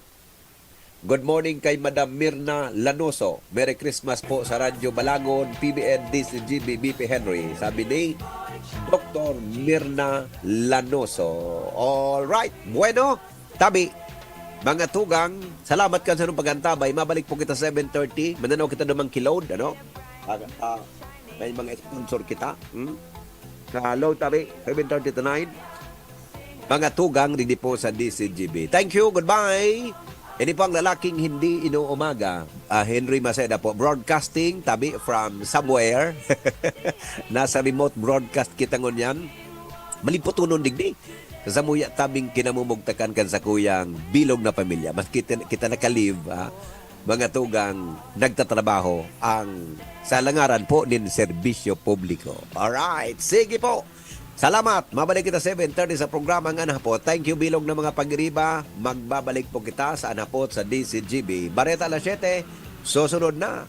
Good morning kay Madam Mirna Lanoso. Merry Christmas po sa Radyo Balagon, P B N, D C G B, B P Henry. Sabi ni Doktor Mirna Lanoso. Alright. Bueno, tabi, mga tugang, salamat kan sa inyong pag-antabay. Mabalik po kita seven thirty. Mananaw kita duman ki load, ano? Ah, ah, may mga sponsor kita. Hmm? Sa load, tabi, seven thirty to nine. mga tugang digdi po sa D C G B. Thank you, goodbye. Ini po ang lalaking hindi inuumaga. Ah, Henry Maceda po, broadcasting tabi from somewhere. Nasa remote broadcast kita ngunyan. Maliputunon digdi. Sa samuya tabing kinamumugtakan kan sakuyang bilog na pamilya. Mas kita, kita naka-leave, ha? Mga tugang nagtatrabaho ang sa langaran po nin serbisyo publiko. Alright, sige po. Salamat. Mabalik kita seven thirty sa programa Ngana Po. Thank you, bilog na mga pagiriba. Magbabalik po kita sa Ana Po sa D C G B. Bareta alas siyete, susunod na.